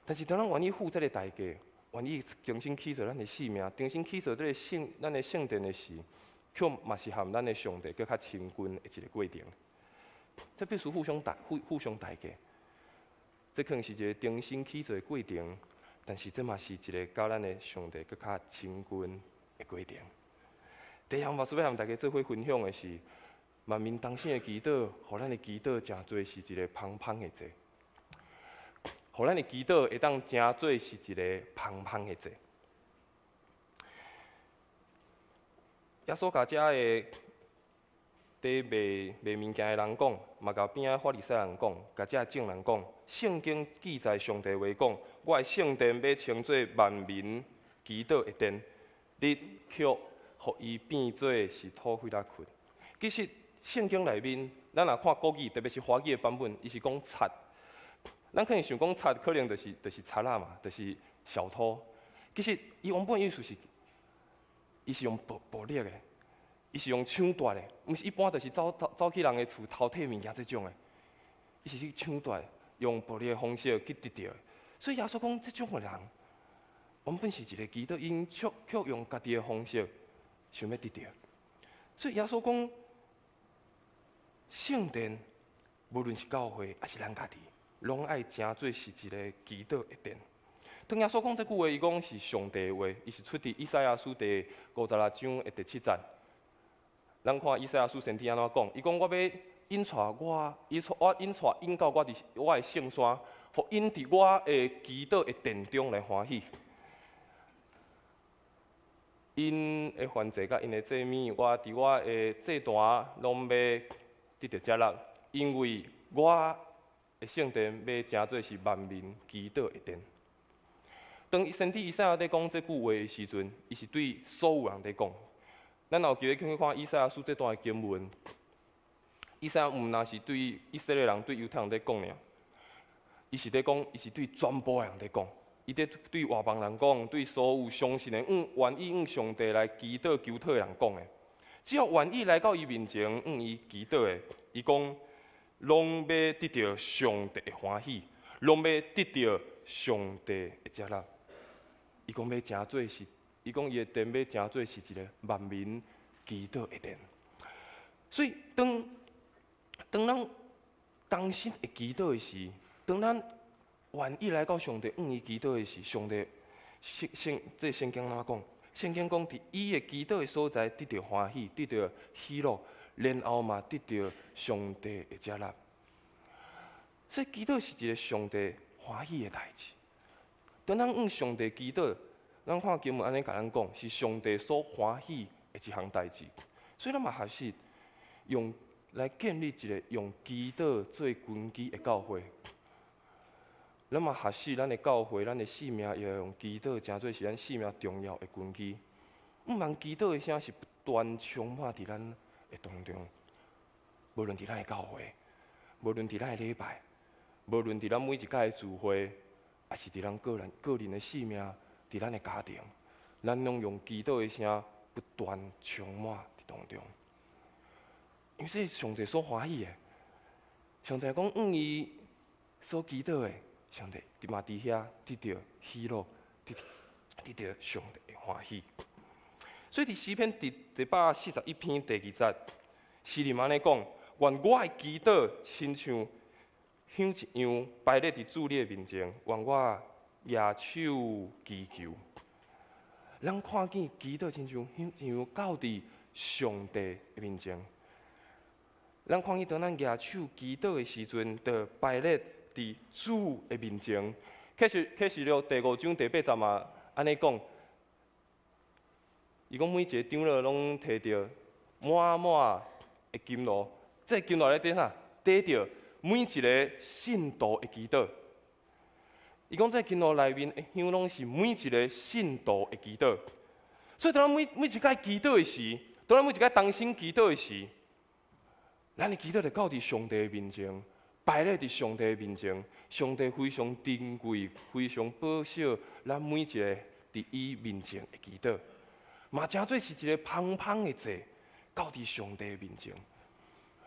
但是當咱願意付這個代價，願意重新起造咱的生命，重新起造這個聖咱的聖殿的時，卻嘛是和咱的上帝閣較親近的一個過程。這必須互相代價。這可能是一個重新起造的過程，但是這嘛是一個佮咱的上帝閣較親近的過程。第二項，我欲和大家做伙分享的是，萬民同心的祈禱，予咱的祈禱成做是一個芳芳的祭，予咱的祈禱會當成做是一個芳芳的祭。耶穌共遮个佇賣賣物件的人講，嘛共邊仔法利賽人講，共遮眾人講，聖經記載上帝話講，我的聖殿欲稱做萬民祈禱的殿，你卻予伊變做是土匪仔窟。其實聖經內面，咱若看國語，特別是華語的版本，伊是講賊。咱可能想講賊，可能就是賊仔嘛，就是小偷。其實伊原本意思是，伊是用暴力的，伊是用搶奪的，毋是一般就是走去人的厝偷摕物件這種的。伊是去搶奪，用暴力的方式去得著的。所以耶穌講，這種的人原本是一個祈禱，𪜶卻用家己的方式想欲得著。所以耶穌講，聖殿無論是教會抑是咱家己，攏愛成做是一個祈禱的殿。當耶穌講這句話，伊講是上帝的話，伊是出佇以賽亞書第五十六章的第七節。咱看以賽亞書先知按怎講？伊講我欲引帶我，我引帶𪜶到我佇我的聖山，予𪜶佇我的祈禱的殿中來歡喜。𪜶的燔祭佮𪜶的祭物，我佇我的祭壇攏欲得著接納，因為我的聖殿欲成做是萬民祈禱的殿。當先知以賽亞佇講這句話的時陣，伊是對所有人佇講。咱若有機會去看以賽亞書這段的經文，以賽亞毋但是對以色列人、對猶太人佇講爾，伊是咧講，伊是對全部的人咧講，伊咧對外邦人講，對所有相信的、願意向上帝來祈禱求討的人講的。只要願意來到伊面前，向伊祈禱的，伊講，攏欲得著上帝的歡喜，攏欲得著上帝的接納。伊講欲成做是，伊講伊的殿欲成做是一个萬民祈禱的殿。所以當當咱同心會祈禱的時，當咱願意來到上帝向伊祈禱的時，上帝聖聖這聖經按怎講？聖經講，佇伊的祈禱的所在得著歡喜，得著喜樂，然後嘛得著上帝的接納。所以祈禱是一个上帝歡喜的代誌。當咱向上帝祈禱，咱看經文按呢共咱講，是上帝所歡喜的一項代誌。所以咱嘛學習用來建立一个用祈禱做根基的教會。咱嘛學習咱的教會，咱的生命也要用祈禱，成做是咱生命重要的根基。毋通祈禱的聲是不斷充滿佇咱的當中，無論佇咱的教會，無論佇咱的禮拜，無論佇咱每一屆的聚會，抑是佇咱個人個人的生命，佇咱的家庭，咱攏用祈禱的聲不斷充滿佇當中。因為這是上帝所歡喜的。上帝講，向伊所祈禱的，上帝嘛佇遐得著喜樂，得得著上帝的歡喜。所以佇詩篇第141篇第二節，詩人按呢講：願我的祈禱親像香一樣排列佇主你的面前，願我舉手祈求。咱看見祈禱親像香一樣到佇上帝的面前。咱看見當咱舉手祈禱的時陣，就排列佇主的面前。啟示錄第五章第八節嘛，按呢講，伊講每一个長老攏提著滿滿的金爐，這个金爐咧佇啥？綴著每一个信徒的祈禱。伊講這个金爐內面的香攏是每一个信徒的祈禱。所以當咱每每一擺祈禱的時，當咱每一擺同心祈禱的時，咱的祈禱就到佇上帝的面前，擺咧佇上帝的面前，上帝非常珍貴、非常寶惜咱每一个佇伊面前的祈禱，嘛成做是一个芳芳的祭，到佇上帝的面前。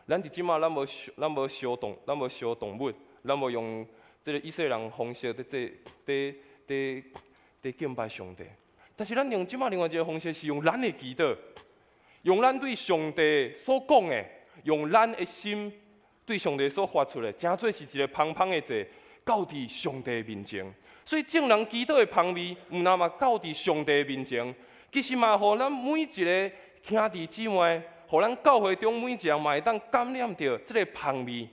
咱佇這馬，咱無咱無燒動，咱無燒動物，咱無用這个以色列人方式佇這佇佇佇敬拜上帝。但是咱用這馬另外一个方式，是用咱的祈禱，用咱對上帝所講的，用咱的心對上帝所發出的，成做是一个芳芳的祭，到佇上帝面前。所以眾人祈禱的芳味，毋但嘛到佇上帝面前，其實嘛，予咱每一个兄弟姊妹，予咱教會中每一个人嘛會當感染著這个芳味。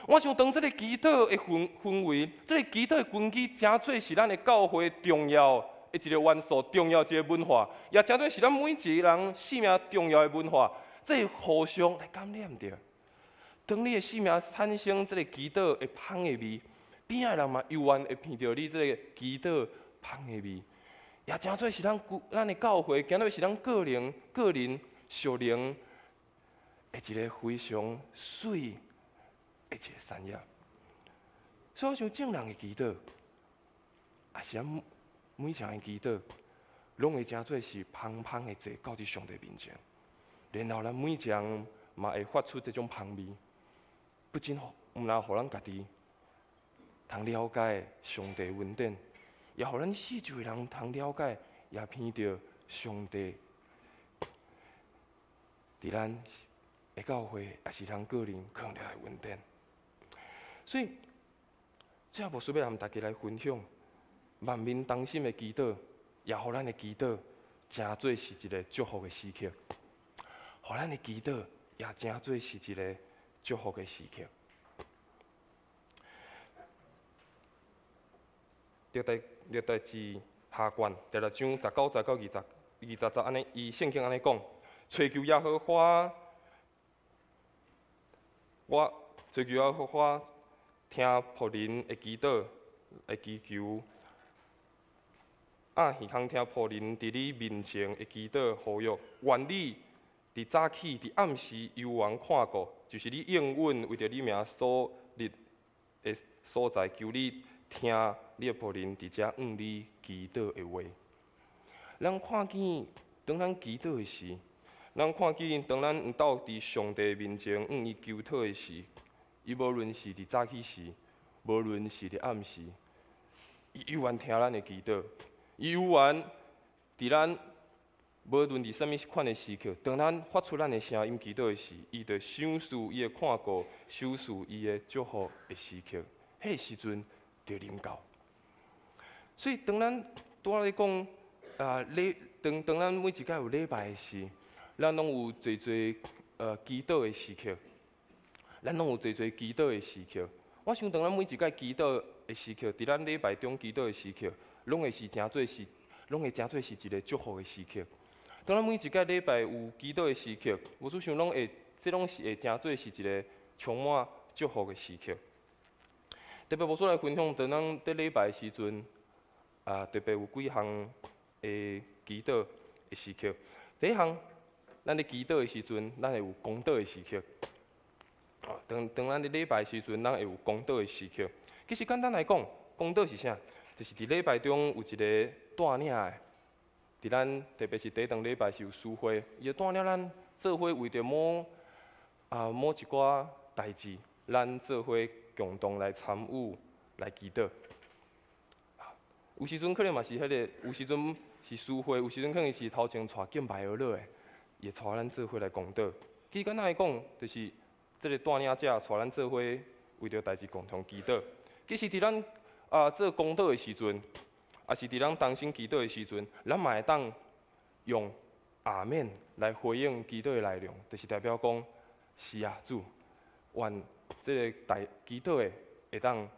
我想當這个祈禱的氛氛圍，這个祈禱的根基，成做是咱的教會重要的一个元素，重要一个文化，也成做是咱每一个人生命重要的文化。這會互相來感染著。當你的生命產生這个祈禱的芳的味，邊仔的人嘛猶原會聞著你這个祈禱芳的味，也成做是咱咱的教會，今日是咱個人個人屬靈的一个非常媠的一个產業。所以我想眾人的祈禱，抑是咱每一個人的祈禱，攏會成做是芳芳的祭到佇上帝面前。然後咱每一個人嘛會發出這種芳味，不僅毋但予咱家己通了解上帝恩典，也予咱四周的人通了解，也聞著上帝佇咱的教會，抑是咱個人囥著的恩典。所以，最後牧師欲和大家來分享，萬民同心的祈禱，也予咱的祈禱成做是一个祝福的時刻。予咱的祈禱也成做是一个祝福的時刻。歷代歷代志下卷第六章19節到20節按呢，伊聖經按呢講：揣求耶和華，我揣求耶和華，聽僕人的祈禱的祈求，掩耳孔聽僕人佇你面前的祈禱呼籲，願你佇早起、佇暗時猶原看顧，就是你應允為著你名所立的所在，求你聽你的僕人佇遮向你祈禱的話。咱看見當咱祈禱的時，咱看見當咱毋鬥佇上帝面前向伊求討的時，伊無論是佇早起時，無論是佇暗時，伊猶原聽咱的祈禱，伊猶原佇咱無論佇啥物款的時刻，當咱發出咱的聲音祈禱的時，伊就賞賜伊會看顧，賞賜伊的祝福的時刻，彼個時陣就臨到。所以當咱拄仔咧講啊禮，當當咱每一擺有禮拜的時，咱攏有濟濟祈禱的時刻，咱攏有濟濟祈禱的時刻。我想當咱每一擺祈禱的時刻，佇咱禮拜中祈禱的時刻，攏會是誠做是，攏會誠做是一个祝福的時刻。當咱每一擺禮拜有祈禱的時刻，我所想攏會，這攏是會誠做是一个充滿祝福的時刻。特別我所來分享，當咱佇禮拜的時陣，啊，特別有幾項的祈禱的時刻。第一項，咱佇祈禱的時陣，咱會有公禱的時刻。啊，當當咱佇禮拜的時陣，咱會有公禱的時刻。其實簡單來講，公禱是啥？就是佇禮拜中有一個帶領的，佇咱特別是第一頓禮拜是有司會，伊會帶領咱做伙為著某啊某一寡代誌，咱做伙共同來參與來祈禱。有時陣可能嘛是彼個，有時陣是司會，有時陣可能是頭前帶敬拜樂的，伊會帶咱做伙來公禱。其實簡單來講，就是這个帶領者帶咱做伙為著代誌共同祈禱。其實佇咱啊做公禱的時陣，抑是佇咱同心祈禱的時陣，咱嘛會當用阿們來回應祈禱的內容，就是代表講是啊，主，願這个代祈禱的會當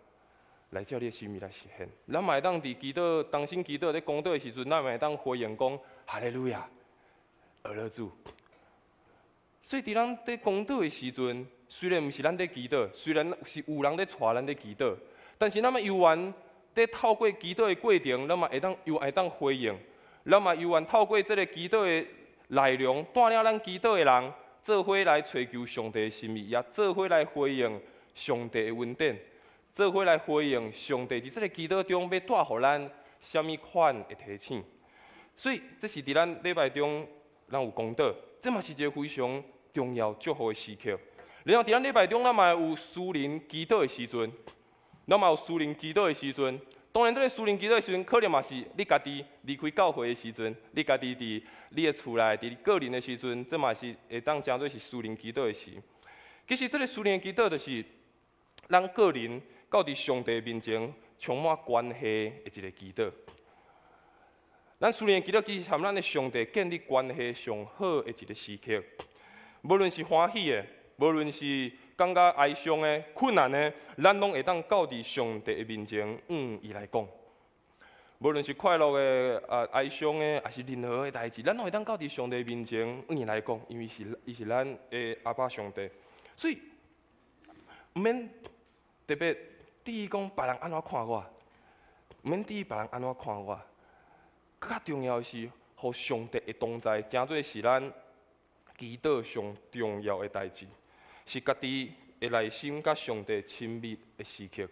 來照你的心意來實現。咱嘛會當佇祈禱、同心祈禱咧公禱的時陣，咱嘛會當回應講哈利路亞，阿樂主。所以佇咱佇公禱的時陣，雖然毋是咱佇祈禱，雖然是有人咧帶咱佇祈禱，但是咱嘛猶原佇透過祈禱的過程，咱嘛會當猶會當回應，咱嘛猶原透過這个祈禱的內容，帶領咱祈禱的人做伙來揣求上帝的心意，也做伙來回應上帝的恩典，做伙來回應上帝佇這个祈禱中欲帶予咱啥物款的提醒。所以，這是佇咱禮拜中，咱有公禱，這嘛是一个非常重要祝福的時刻。然後佇咱禮拜中，咱嘛有私人祈禱的時陣，咱嘛有私人祈禱的時陣。當然，這个私人祈禱的時陣，可能嘛是你家己離開教會的時陣，你家己佇你的厝內，佇你個人的時陣，這嘛是會當誠做是私人祈禱的時。其實，這个私人祈禱就是咱個人到佇上帝面前充滿關係的一个祈禱。咱私人祈禱其實和咱的上帝建立關係上好的一个時刻。無論是歡喜的，無論是感覺哀傷的、困難的，咱攏會當到佇上帝的面前，向伊來講。無論是快樂的、啊哀傷的，抑是任何的代誌，咱攏會當到佇上帝面前，向伊來講，因為是伊是咱的阿爸上帝。所以，毋免特別佇意講別人按怎看我，毋免佇意別人按怎看我。較重要的是，予上帝的同在，誠做是咱祈禱上重要的代誌，是家己的內心佮上帝親密的時刻。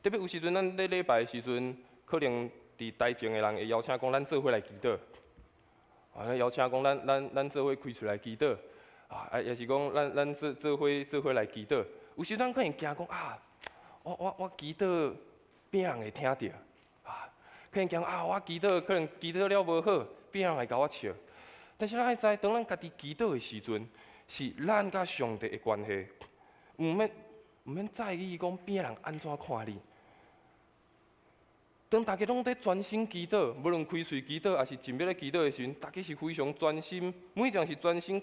特別有時陣，咱咧禮拜的時陣，可能佇台前的人會邀請講，咱做伙來祈禱。啊，邀請講咱咱咱做伙開喙來祈禱。啊，抑是講咱咱做做伙做伙來祈禱。有時咱可能驚講啊，我我我祈禱，邊人會聽著？啊，可能驚啊，我祈禱可能祈禱了無好，邊人會共我笑。但是咱愛知，當咱家己祈禱的時陣，是咱佮上帝的關係，毋免毋免在意講邊人按怎看你。當大家攏佇專心祈禱，無論開喙祈禱，抑是靜默咧祈禱的時陣，大家是非常專心，每一個人是專心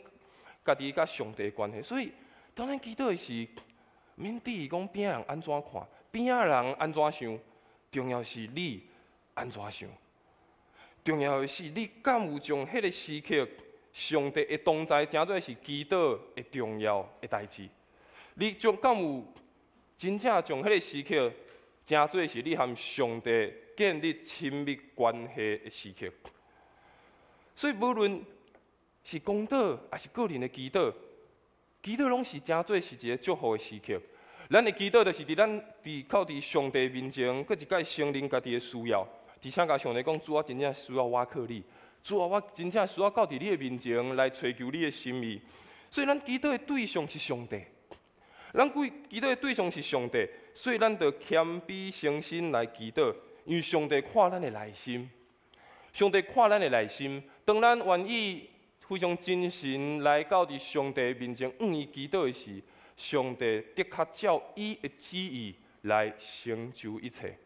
家己佮上帝的關係。所以，當咱祈禱的時，毋免佇意講邊人按怎看，邊仔人按怎想，重要是你按怎想。重要的是你敢有將彼个時刻，上帝的同在，誠做是祈禱的重要的代誌。你將敢有真正將彼个時刻，誠做是你和上帝建立親密關係的時刻。所以，無論是公禱，抑是個人的祈禱，祈禱攏是誠做是一个祝福的時刻。咱的祈禱就是佇咱佇靠佇上帝面前，閣一擺承認家己的需要，而且共上帝講：主，我真正需要倚靠你，主啊，我真正需要到佇你的面前來揣求你的心意。所以，咱祈禱的對象是上帝。咱規祈禱的對象是上帝，所以咱著謙卑誠心來祈禱，因為上帝看咱的內心，上帝看咱的內心。當咱願意非常真誠來到佇上帝面前，向伊祈禱的時，上帝的確照伊的旨意來成就一切。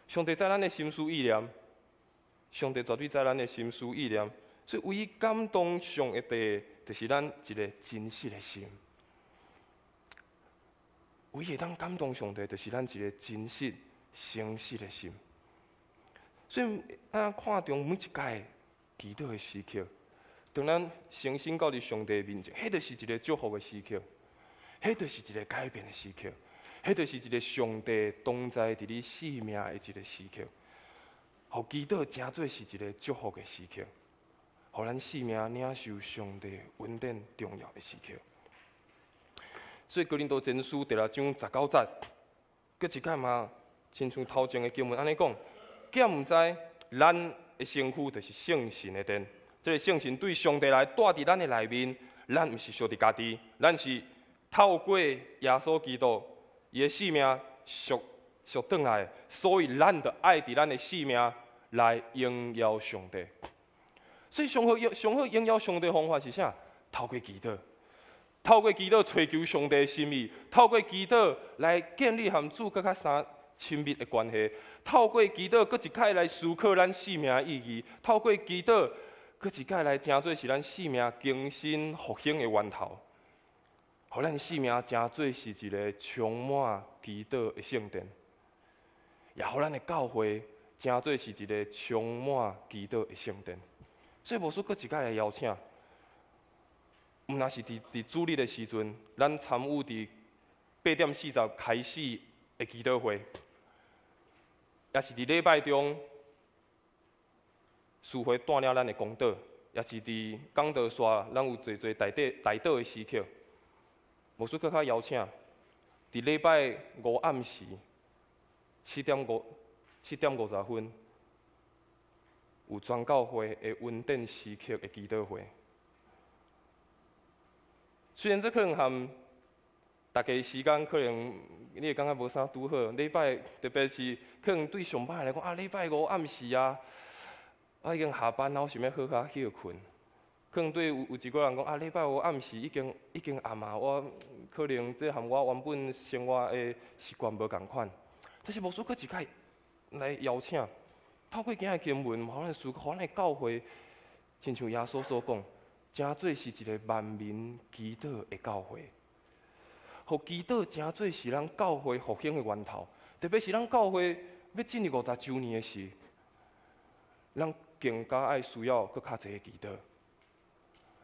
上帝知咱的心思意念，上帝絕對知咱的心思意念，所以唯一感動上帝的，就是咱一个真實的心。唯一會當感動上帝，就是咱一个真實、誠實的心。所以，咱看重每一擺祈禱的時刻，當咱誠心到佇上帝面前，彼就是一个祝福的時刻，彼就是一个改變的時刻，彼就是一个上帝同在佇你生命的一个時刻。予祈禱成做是一个祝福的時刻，予咱生命領受上帝恩典重要的時刻。所以哥林多前書第六章十九節，閣一擺嘛，親像頭前的經文按呢講，敢毋知咱的身軀就是聖神的殿，這个聖神對上帝來蹛佇咱的內面，咱毋是屬佇家己，咱是透過耶穌基督伊的性命贖贖轉來，所以咱著愛佇咱的性命來榮耀上帝。所以上好上好榮耀上帝方法是啥？透過祈禱。透過祈禱揣求上帝的心意，透過祈禱來建立和主閣較相親密的關係，透過祈禱閣一擺來思考咱生命的意義，透過祈禱閣一擺來成做是咱生命更新復興的源頭，予咱生命成做是一个充滿祈禱的聖殿，也予咱的教會成做是一个充滿祈禱的聖殿。所以牧師閣一擺來邀請。毋若是佇佇主日的時陣，咱參與佇8點40開始的祈禱會，抑是佇禮拜中，司會帶領咱的講道，抑是佇講道煞，咱有濟濟代禱代禱的時刻。牧師閣較邀請，佇禮拜五暗時7點50分，有全教會的恩典時刻的祈禱會。雖然這可能和大家時間可能你會感覺無啥拄好，禮拜特別是可能對上班來講啊，禮拜五暗時啊，我已經下班了，我想欲好好歇睏。可能對有有一寡人講啊，禮拜五暗時已經已經暗啊，我可能這和我原本生活的習慣無仝款。但是牧師閣一擺來邀請，透過今仔的經文，予咱思考，予咱的教會，親像耶穌所講，成做是一个萬民祈禱的教會，予祈禱成做是咱教會復興的源頭。特別是咱教會欲進入五十週年的時，咱更加愛需要閣較濟的祈禱。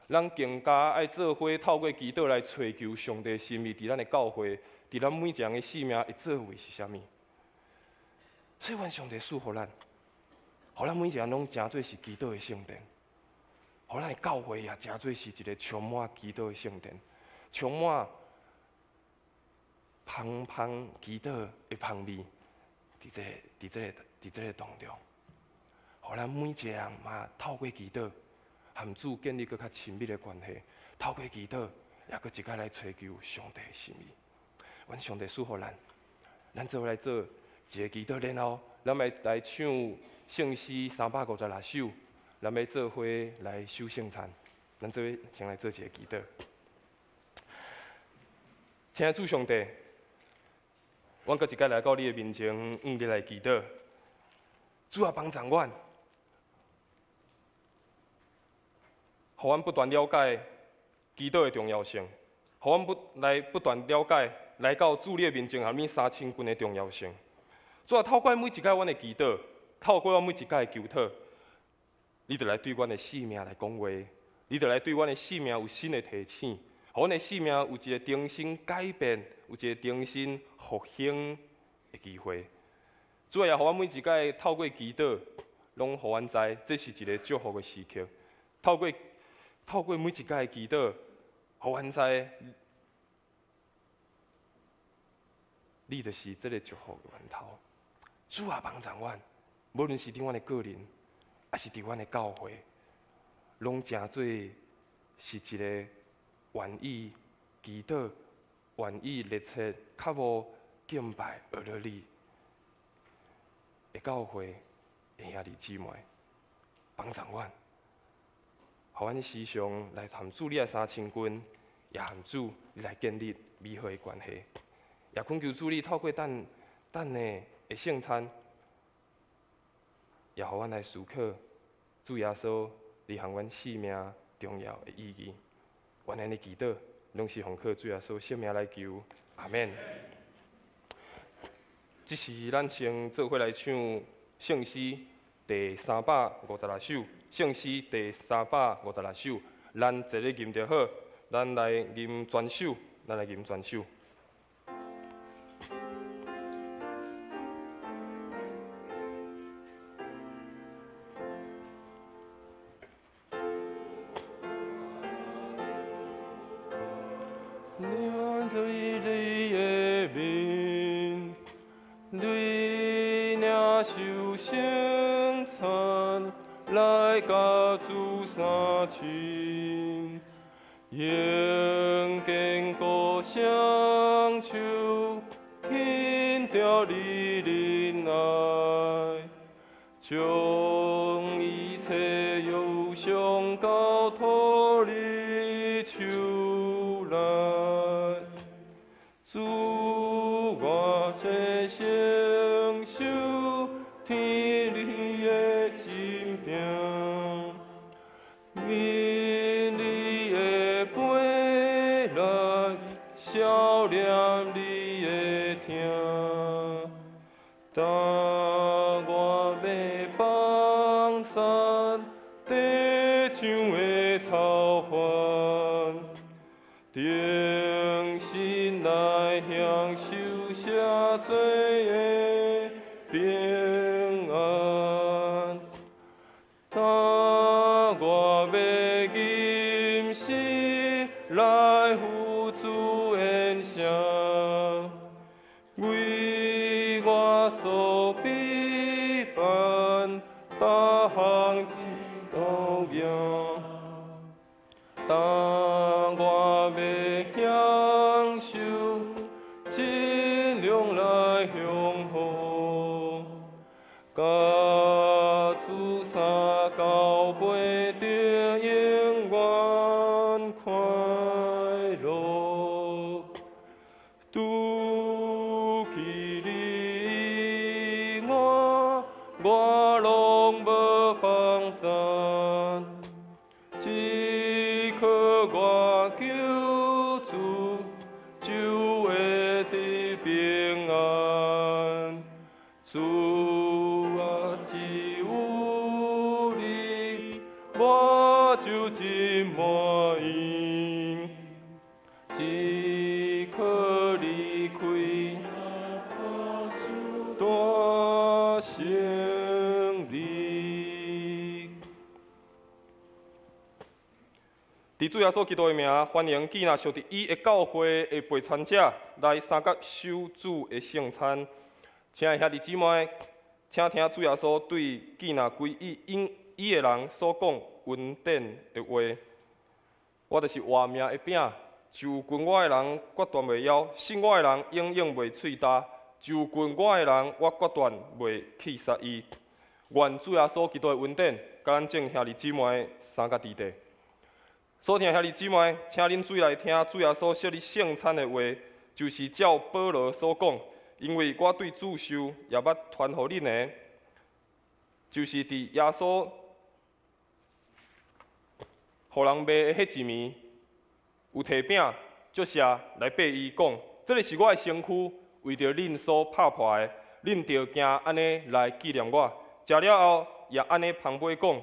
咱更加愛做伙透過祈禱來揣求上帝心意，佇咱的教會，佇咱每一个人的生命的作為是啥物？所以，願上帝賜予咱，予咱每一个人攏成做是祈禱的聖殿。予咱的教會也成做是一个充滿祈禱的聖殿，充滿芳芳祈禱的芳味，佇這個、佇這個、佇這个當中，予咱每一个人嘛透過祈禱，和主建立閣較親密的關係，透過祈禱，也閣一擺來揣求上帝的心意。願上帝賜予咱，咱做伙來做一个祈禱，然後咱欲來唱聖詩356首。咱欲做伙來守聖餐，咱做伙先來做一个祈禱。親愛的主上帝，阮閣一擺來到你的面前，向你來祈禱。主啊，幫助阮，予阮不斷了解祈禱的重要性，予阮不來不斷了解來到主你的面前和你相親近的重要性。主啊，透過每一擺阮的祈禱，透過阮每一擺的求討，你就來對阮的生命來講話，你就來對阮的生命有新的提醒，予阮的生命有一個重新改變，有一個重新復興的機會。主啊，也予阮每一擺透過祈禱，攏予阮知這是一个祝福的時刻。透過透過每一擺的祈禱，予阮知你就是這个祝福的源頭。主啊，幫助阮，無論是佇阮的個人，抑是佇阮的教會，攏成做是一個願意祈禱、願意熱切、渴慕敬拜學了你的教會的兄弟姊妹，幫助阮，予阮時常來和主你的三親近，也和主你來建立美好的關係。也懇求主你透過等等的聖餐，也予阮來思考主耶穌你和阮生命重要的意義。阮按呢祈禱，攏是奉靠主耶穌聖名來求，阿們。這時咱先做伙來唱聖詩第356首，聖詩第356首，咱坐咧吟就好，咱來吟全首，咱來吟全首。用堅固雙手，牽著你忍耐，將一切憂傷交託你手內。主，我這承受天你的真命。消念你的疼，当我欲放散地上的操烦，定心来享受赦罪的平安。当我欲吟诗来付主恩声，为我所必办各项之道业。当我欲享受尽量来享福，佮主相交陪著永远快樂。除去你以外，我攏無幫贊，只靠我救主，就會得平安。主啊，只有你，我就真滿意。只可離開大勝利。佇主耶穌基督的名，歡迎既若屬佇伊的教會的陪餐者來相佮守主的聖餐。親愛兄弟姊妹，請聽主耶穌對既若歸依伊的人所講恩典的話。我就是活命的餅。就近我的人決斷袂枵，信我的人永遠袂喙焦。就近我的人，我決斷袂棄殺伊。願主耶穌基督的恩典，佮咱眾兄弟姊妹相佮佇地。所聽兄弟姊妹，請恁注意來聽主耶穌設立聖餐的話，就是照保羅所講，因為我對主受，也捌傳予恁的，就是佇耶穌予人賣的彼一暝，有提餅祝謝來擘伊講：這个是我的身軀，為著恁所拍破的，恁著行按呢來紀念我。食了後，也按呢捧杯講：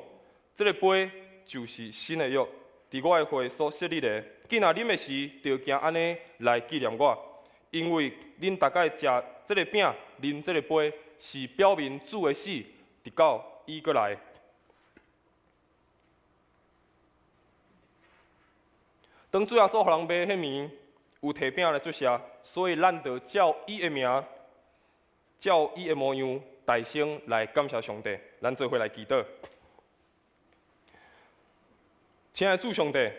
這个杯就是新的約，佇我的血所設立的。既若啉的時，著行按呢來紀念我。因為恁逐擺食這个餅、啉這个杯，是表明主的死，直到伊閣來。當主耶穌予人賣彼暝，有提餅來祝謝，所以咱就照伊的名，照伊的模樣，大聲來感謝上帝。咱做伙來祈禱。親愛的主上帝，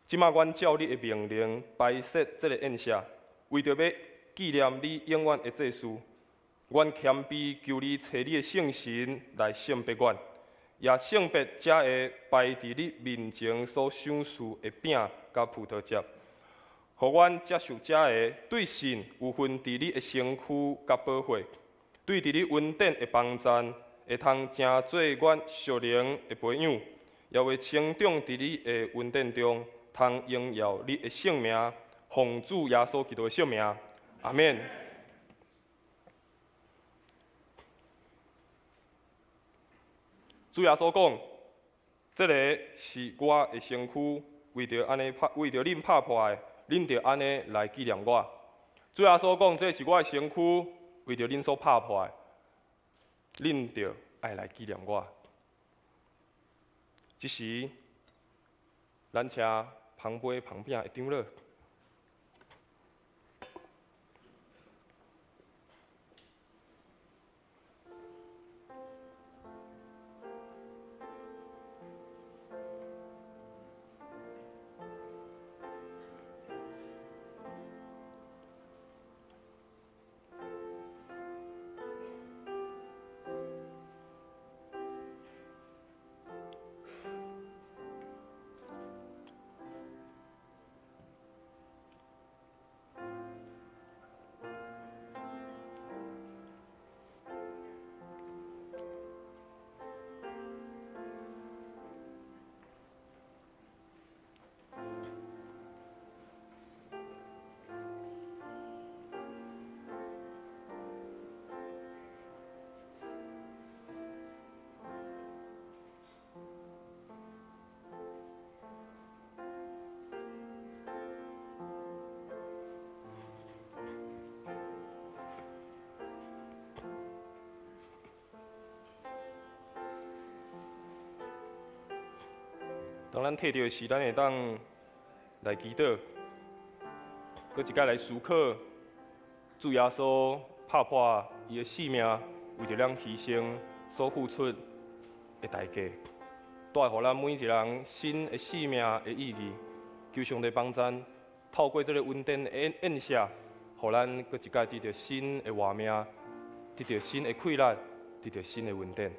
這馬阮照你的命令擺設這个宴席，為著欲紀念你永遠的祭司。阮謙卑求你差你的聖神來聖別阮，也聖別這个擺佇你面前所賞賜的餅佮葡萄汁，予阮接受這个對神有份佇你的身軀佮寶血，對佇你恩典的幫贊，會通成做阮屬靈的培養，也會成長佇你的恩典中，通榮耀你的聖名，奉主耶穌基督的聖名，阿們。主耶穌講：這个是我的身軀，為著按呢拍，為著恁拍破的，恁著按呢來紀念我。主耶穌講：這是我的身軀，為著恁所拍破的，恁著愛來紀念我。這時，咱請捧杯捧餅的長老。當咱提著時，咱會當來祈禱，閣一擺來思考主耶穌拍破伊的性命，為著咱犧牲所付出的代價，帶予咱每一個人新的生命的意義。求上帝幫贊，透過這个恩典的宴席，予咱閣一擺得著新的活命，得著新的氣力，得著新的恩典。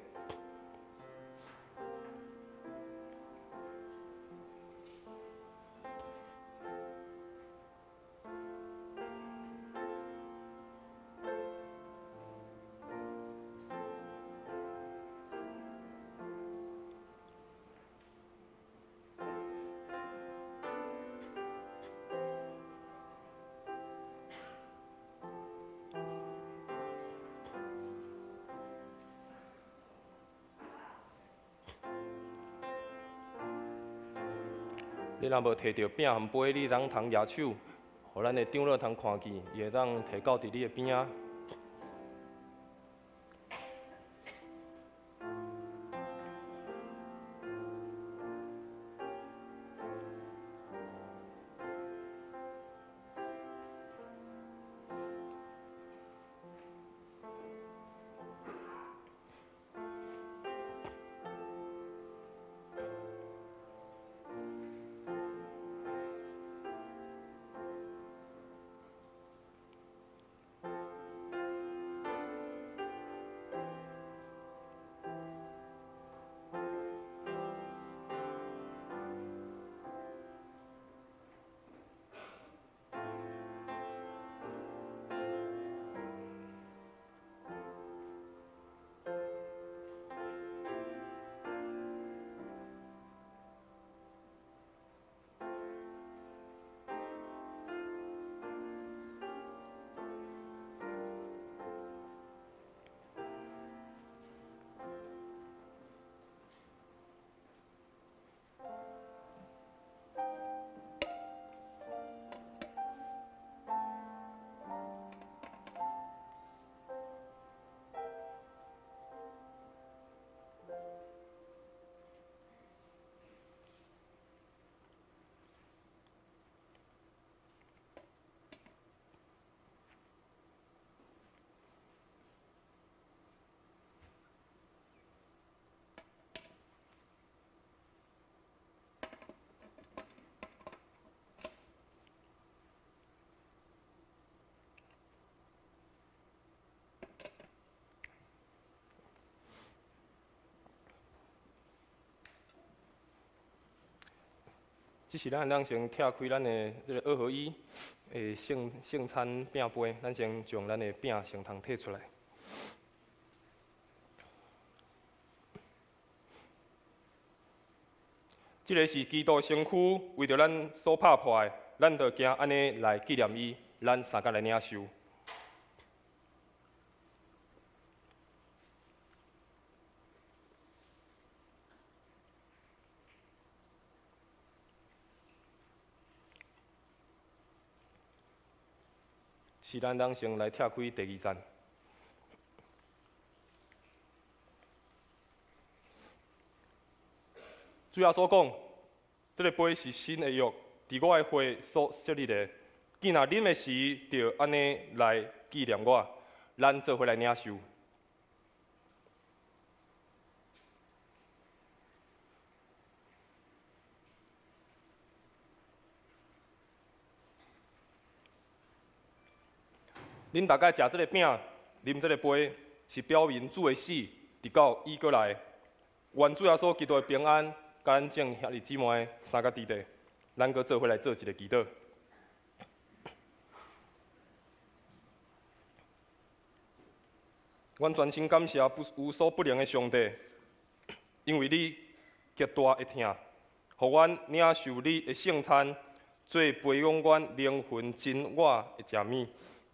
你若無提著餅和杯，你通通舉手，予咱的長老通看見，伊會當提到佇你的邊仔。这是咱咱先拆开咱的这个二合一的圣餐饼杯，咱先将咱的饼先通提出来。这个是基督身躯为著咱所拍破的，咱就行按呢来纪念伊，咱三工来领受。是咱当先来拆开第二层。主耶稣讲，这个杯是新的约，伫我的血所设立的。既若啉的时，就按呢来纪念我。咱做伙来领受。恁大概食这个饼，啉这个杯，是表明主的死，直到伊阁来。愿主耶稣基督的平安，佮咱众兄弟姊妹三个弟弟，咱阁做伙来做一个祈祷。阮全心感谢不无所不能的上帝，因为你极大的疼，予阮领受你的圣餐，做培养阮灵魂真我的食物。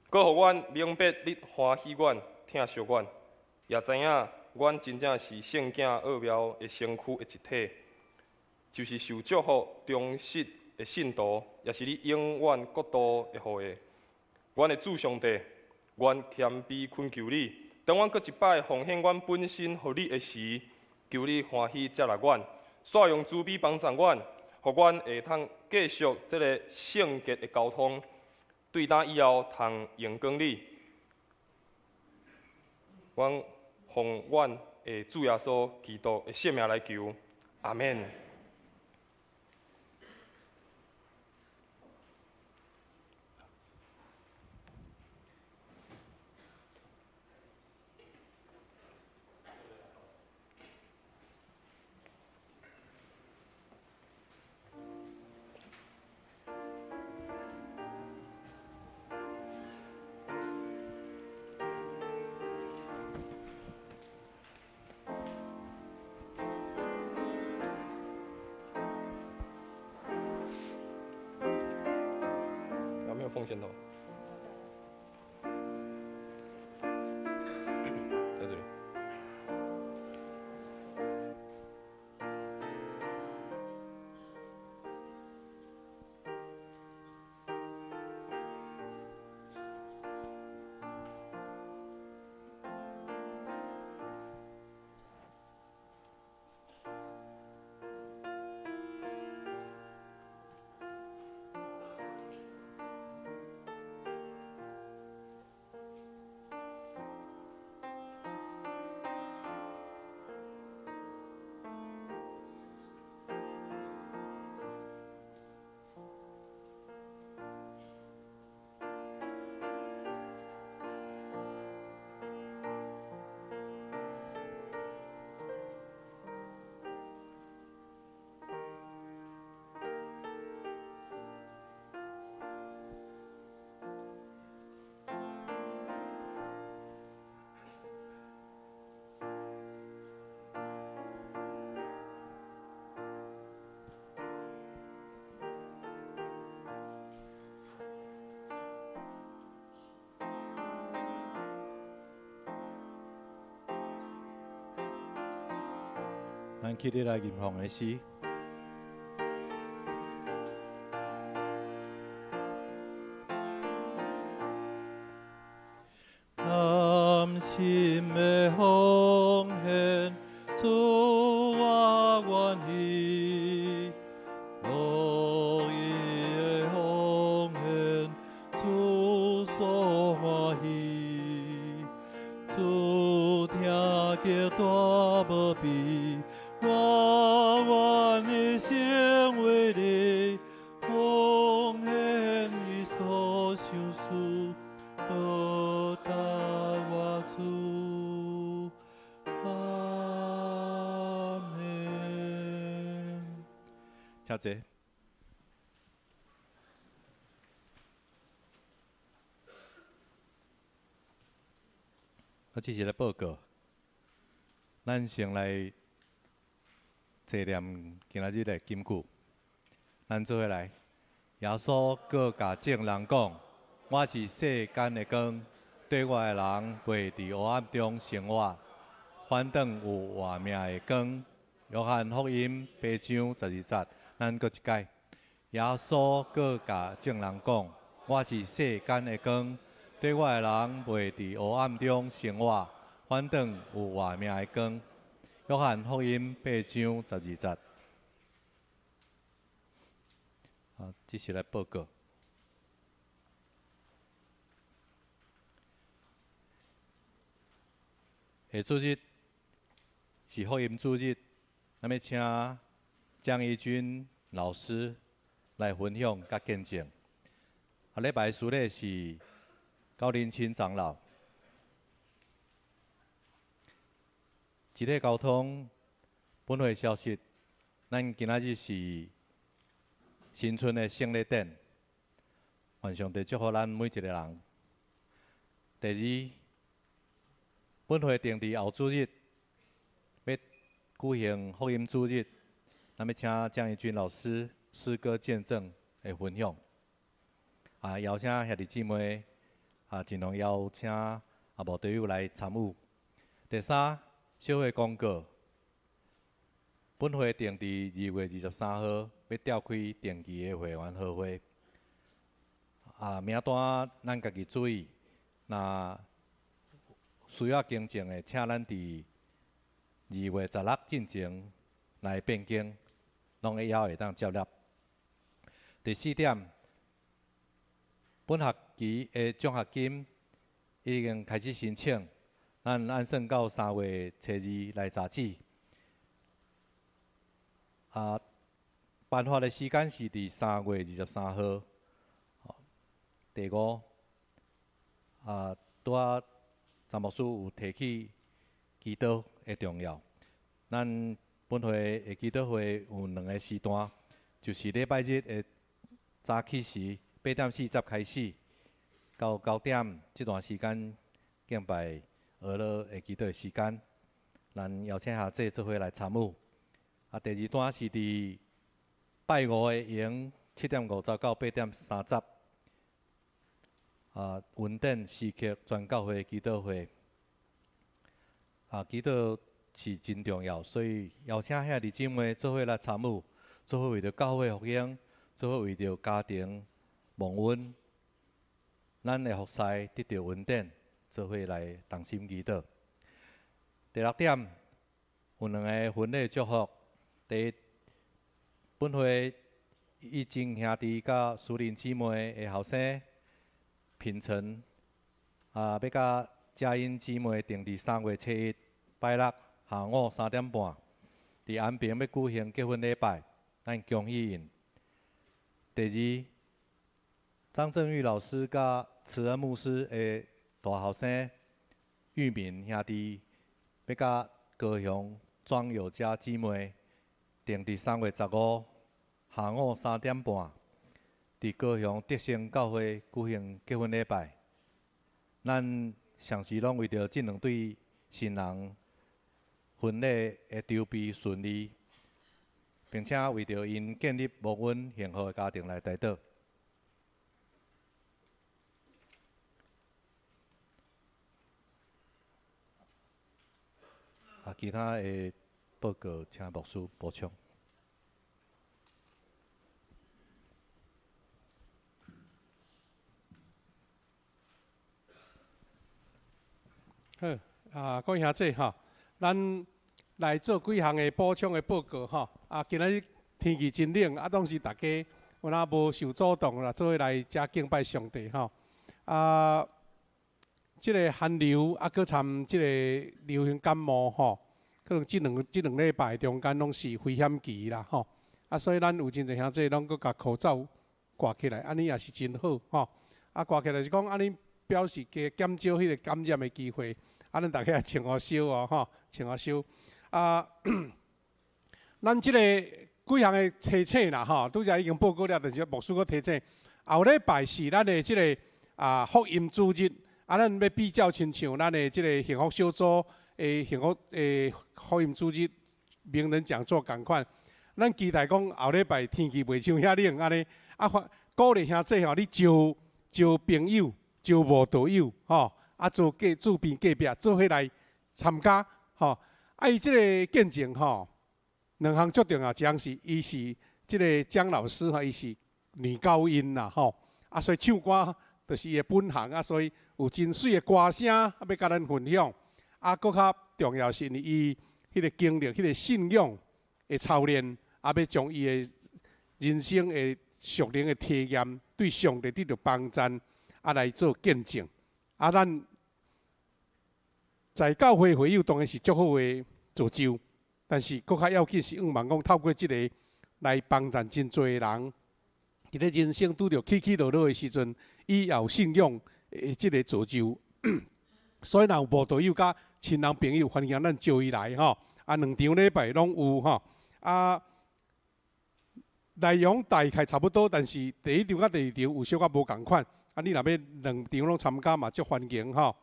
阁予阮明白你欢喜阮、疼惜阮，也知影阮真正是圣囝奥妙的身躯的一体，就是受祝福、忠实的信徒，也是你永远国度的后裔。阮的主上帝，阮谦卑恳求你，当阮阁一摆奉献阮本身予你的时，求你欢喜接纳阮，煞用慈悲帮助阮，予阮会通继续这个圣洁的交通。对今以后通荣光你，阮奉阮的主耶稣基督的圣名来求，阿们。奉献头，在这里。咱起立来吟诵的诗。甘心的奉献，主我愿意；乐意的奉献，主所欢喜。主听见大无比，我愿意成为你奉献伊所赏赐，报答我主。阿们。请坐。我只是来报告，咱先来纪念今仔日的金句。咱做伙来，耶稣阁共众人讲：我是世间的光，缀我的人袂伫黑暗中生活，反转有活命的光。约翰福音八章十二节，咱阁一摆。耶稣阁共众人讲：我是世间的光。缀我的人袂伫黑暗中生活，反转有活命的光。约翰福音八章十二节。啊，这是来报告。下主日是福音主日，咱欲请江义军老师来分享佮见证。啊，礼拜司礼是高林清长老。一个交通本会消息，咱今仔日是新春的圣礼典，愿上帝祝福咱每一个人。第二，本会定伫后主日欲举行福音主日，咱欲请江义军老师诗歌见证的分享。啊，邀请兄弟姊妹啊，尽量邀请啊无队友来参与。第三，小会公告，本会定伫2月23号欲召开定期的会员合会。啊，名单咱家己注意，若需要更正的，请咱伫2月16进前来变更，拢会晓会当接纳。第四点，本学期的奖学金已经开始申请，咱按算到3月初2来截止。啊，颁发的时间是伫3月23号。第五，啊，拄仔张牧师有提起祈祷的重要。咱本会的祈祷会有两个时段，就是礼拜日的早起时8点40开始，到9点这段时间敬拜俄勒的祈祷的时间，咱邀请下这做伙来参与。啊，第二段是伫拜五的闲7点50到8点30。啊，恩典时刻全教会祈祷会。啊，祈祷是真重要，所以邀请兄弟姊妹做伙来参与，做伙为著教会复兴，做伙为著家庭蒙恩，咱的服侍得著恩典，做伙来同心祈祷。第六点，有两个婚礼祝福。第一，本会以前兄弟佮淑玲姊妹的后生品成，啊，欲佮佳音姊妹订伫3月7日拜六下午3点半，伫安平欲举行结婚礼拜，咱恭喜𪜶。第二，张正玉老师佮慈恩牧师的大后生玉敏兄弟，欲佮高雄庄友嘉姊妹订伫3月15下午3点半，伫高雄德胜教会举行结婚礼拜。咱常时拢为著这两对新人婚礼的筹备顺利，并且为著𪜶建立蒙恩幸福的家庭来代祷。啊，其他的报告请牧师补充。好，啊，各位兄弟吼，咱来做几项的补充的报告吼。啊，今仔日天气真冷，啊，当时大家有哪无受阻挡啦，做伙来遮敬拜上帝吼。啊，这个寒流啊，阁掺这个流行感冒吼，可能这两礼拜中间拢是危险期啦吼。啊，所以咱有真济兄弟拢阁共口罩挂起来，按呢也是真好吼。啊，挂起来是讲按呢表示加减少彼个感染的机会。啊，咱大家也穿予少哦吼，穿予少。啊，咱这个几项的提醒啦吼，拄才已经报告了，但是牧师阁提醒，后礼拜是咱的这个福音主日，啊，咱欲比照親像咱的這个幸福小組的幸福的福音主日名人講座仝款。咱期待講後禮拜天氣袂像遐冷按呢，啊，鼓勵兄弟吼，你招招朋友、招慕道友吼，啊，做隔厝邊隔壁做伙來參加吼。啊，伊這个見證吼，兩項足重要，一項是伊是這个江老師吼，伊是女高音啦吼，啊，所以唱歌就是伊的本行啊，所以有真媠的歌聲啊，欲共咱分享。啊，閣較重要是伊彼个經歷、彼个信仰的操練，啊，欲將伊的人生的屬靈的體驗，對上帝得著幫贊，啊，來做見證。啊，咱在教會會友當然是足好的造就，但是閣較要緊是向望講透過這个來幫贊真濟人，佇咧人生拄著起起落落的時陣，伊也有信仰的這个造就。所以若有慕道友佮親人朋友，歡迎咱招伊來吼。啊，兩場禮拜攏有吼。啊，內容大概差不多，但是第一場佮第二場有小可無仝款。啊，你若欲兩場攏參加嘛，足歡迎吼。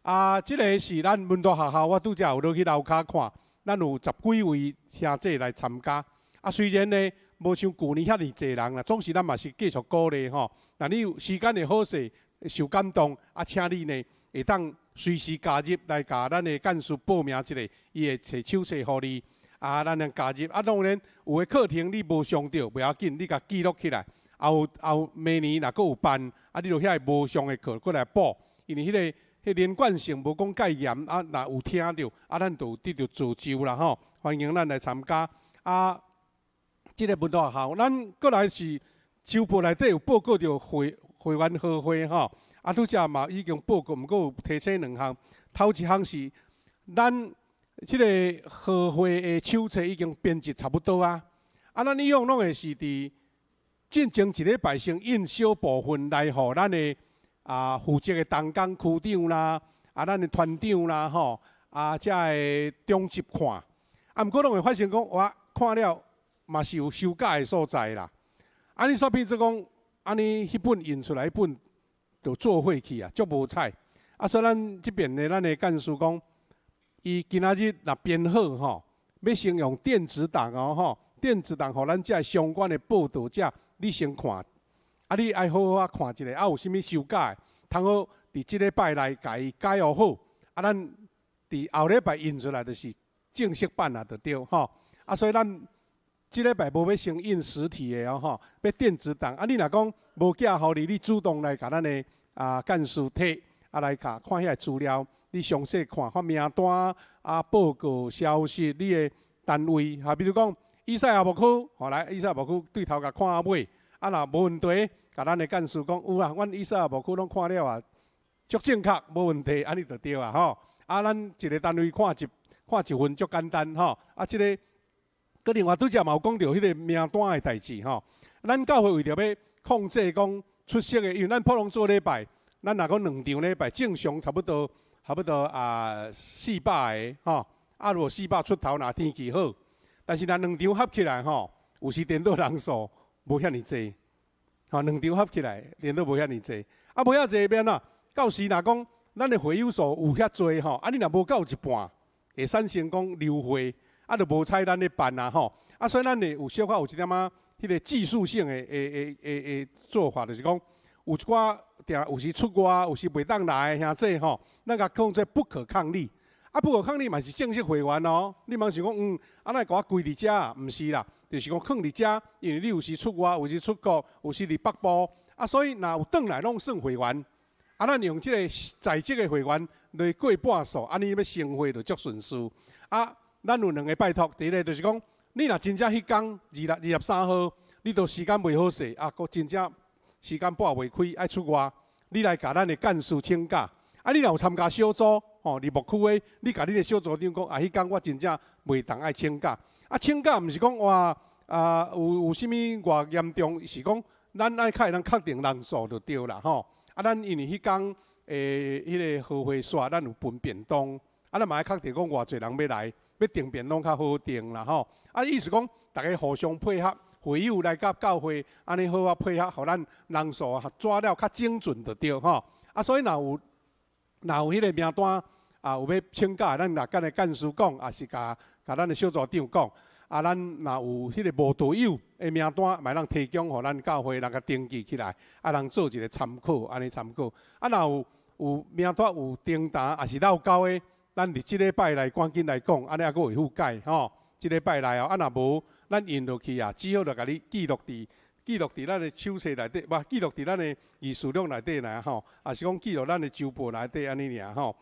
啊，這个是咱門徒學校，我拄才有落去樓跤看，咱有十幾位兄弟來參加。啊，雖然呢，無像舊年遐爾濟人啦，總是咱嘛是繼續鼓勵吼。若你有時間會好勢，受感動，啊，請你呢會當隨時加入來共咱的幹事報名一下，伊會揣手冊予你。啊，咱來加入。啊，當然有的課程你無上著，袂要緊，你共記錄起來。後後明年若閣有辦，啊，你就遐個無上的課閣來補，因為彼个彼連貫性無講介嚴，啊，若有聽著，啊，咱就有得著造就啦吼。歡迎咱來參加。啊，這个門徒學校，咱閣來是週報內底有報告著會會員和會吼。啊，拄才嘛已經報告，毋過有提醒兩項。頭一項是咱這个和會的手冊已經編輯差不多啊。啊，咱以往攏會是佇進前一禮拜先印小部分來予咱的啊負責的同工區長啦，啊咱的團長啦吼，啊遮个長執看。啊，毋過攏會發現講，我看了嘛是有修改的所在啦。啊，你煞變做講，按呢彼本印出來彼本就作廢去啊，足無彩。啊，所以咱這邊的咱的幹事講，伊今仔日若編好吼，欲先用電子檔哦吼，電子檔予咱遮相關的報導者，你先看。啊，你愛好好仔看一下，啊有啥物修改，通好佇這禮拜內共伊改予好。啊，咱佇後禮拜印出來就是正式版啊，就對吼。啊，所以咱這禮拜無欲先印實體的哦吼，欲電子檔。啊，你若講無寄予你，你主動來共咱的啊幹事提，啊來共看遐个資料，你詳細看，看名單啊報告消息，你的單位，哈，比如講以賽亞牧區，吼來以賽亞牧區對頭共看到尾，啊若無問題，共咱的幹事講有啊，阮以賽亞牧區攏看了啊，足正確，無問題，按呢就對啊吼。啊，咱一个單位看一看一份足簡單吼。啊，這个，閣另外拄才嘛有講著彼个名單的代誌吼。咱教會為著欲控制講出席的，因為咱普通做禮拜，咱若講兩場禮拜，正常差不多差不多啊400个吼。啊，如果400出頭，若天氣好，但是若兩場合起來吼，有時顛倒人數無遐爾濟，吼兩場合起來顛倒無遐爾濟。啊，無遐濟欲按怎？到時若講咱的會友數有遐濟吼，啊，你若無夠一半，會產生講流會，啊，就無采咱咧辦啊吼。啊，所以咱會有小可有一點仔彼个技術性的的的的做法，就是講有一寡定有時出外，有時袂當來的兄弟吼，咱共控制不可抗力。啊，不可抗力嘛是正式會員哦。你莫想講，啊，哪會共我歸佇遮啊？毋是啦，就是講囥佇遮，因為你有時出外，有時出國，有時佇北部，啊，所以若有轉來攏算會員。啊，咱用這个在職的會員來過半數，按呢欲升會就足順序。啊，咱有兩个拜託，第一个就是講，你若真正彼工23號，你都時間袂好勢，啊，閣真正時間撥袂開，愛出外，你來共咱的幹事請假。啊，你若有參加小組，吼，佇牧區的，你共你的小組長講，啊，彼工我真正袂當愛請假。啊，請假毋是講哇，啊，有啥物偌嚴重，是講咱愛較會當確定人數就對啦，吼。啊，咱因為彼工彼个和會煞，咱有分便當，啊，咱嘛愛確定講偌濟人欲來，欲訂便當較好訂啦，吼。啊，意思講，逐家互相配合，會友來佮教會，按呢好好配合，予咱人數抓了較精準就對，吼。啊，所以若有若有彼个名單啊，有欲請假，咱若佮咱幹事講，抑是共咱的小組長講。啊，咱若有彼个無道友的名單，嘛會當提供予咱教會人共登記起來，啊，通做一个參考，按呢參考。啊，若有名單有重沓，抑是落勾的，咱佇這禮拜內趕緊來講，按呢猶閣會赴改吼。這禮拜內哦，啊，若無，咱印落去啊，只好就共你記錄佇咱的手冊內底，無記錄佇咱的議事錄內底爾吼，抑是講記錄咱的週報內底按呢爾吼。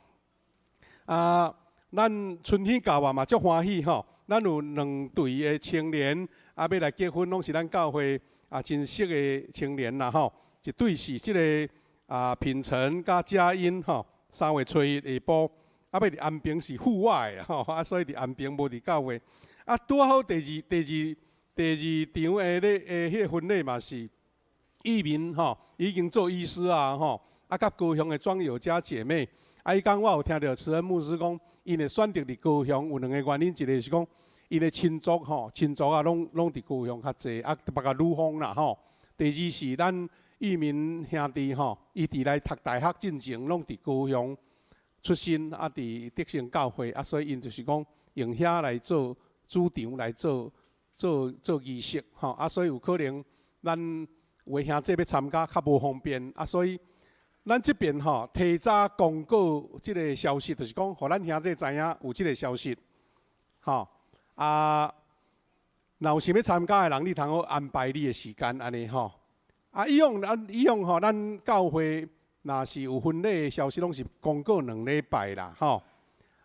啊，咱春天教啊嘛足歡喜吼。咱有兩對的青年啊，欲來結婚，攏是咱教會啊真熟的青年啦吼。一對是這个啊品成佮佳音吼，3月初一下晡，啊欲佇安平是戶外的吼，啊所以佇安平無佇教會。啊拄好第二場的咧的彼个婚禮嘛是義民吼，已經做醫師啊吼，啊佮高雄的莊友家姐妹，啊彼工我有聽著慈恩牧師講，𪜶會選擇佇高雄有兩个原因，一个是講𪜶的親族吼，親族啊攏佇高雄較濟，啊特別較女方啦吼。第二是咱義民兄弟吼，伊佇來讀大學進前攏佇高雄出身，啊佇德勝教會，啊所以𪜶就是講用遐來做主場來做儀式吼，啊所以有可能咱有的兄弟欲參加較無方便，啊所以咱這邊吼提早公告這个消息，就是講予咱兄弟知影有這个消息，吼啊，若有想欲參加的人，你通好安排你的時間按呢吼。啊，以往咱以往吼，咱教會若是有婚禮的消息，攏是公告兩禮拜啦，吼。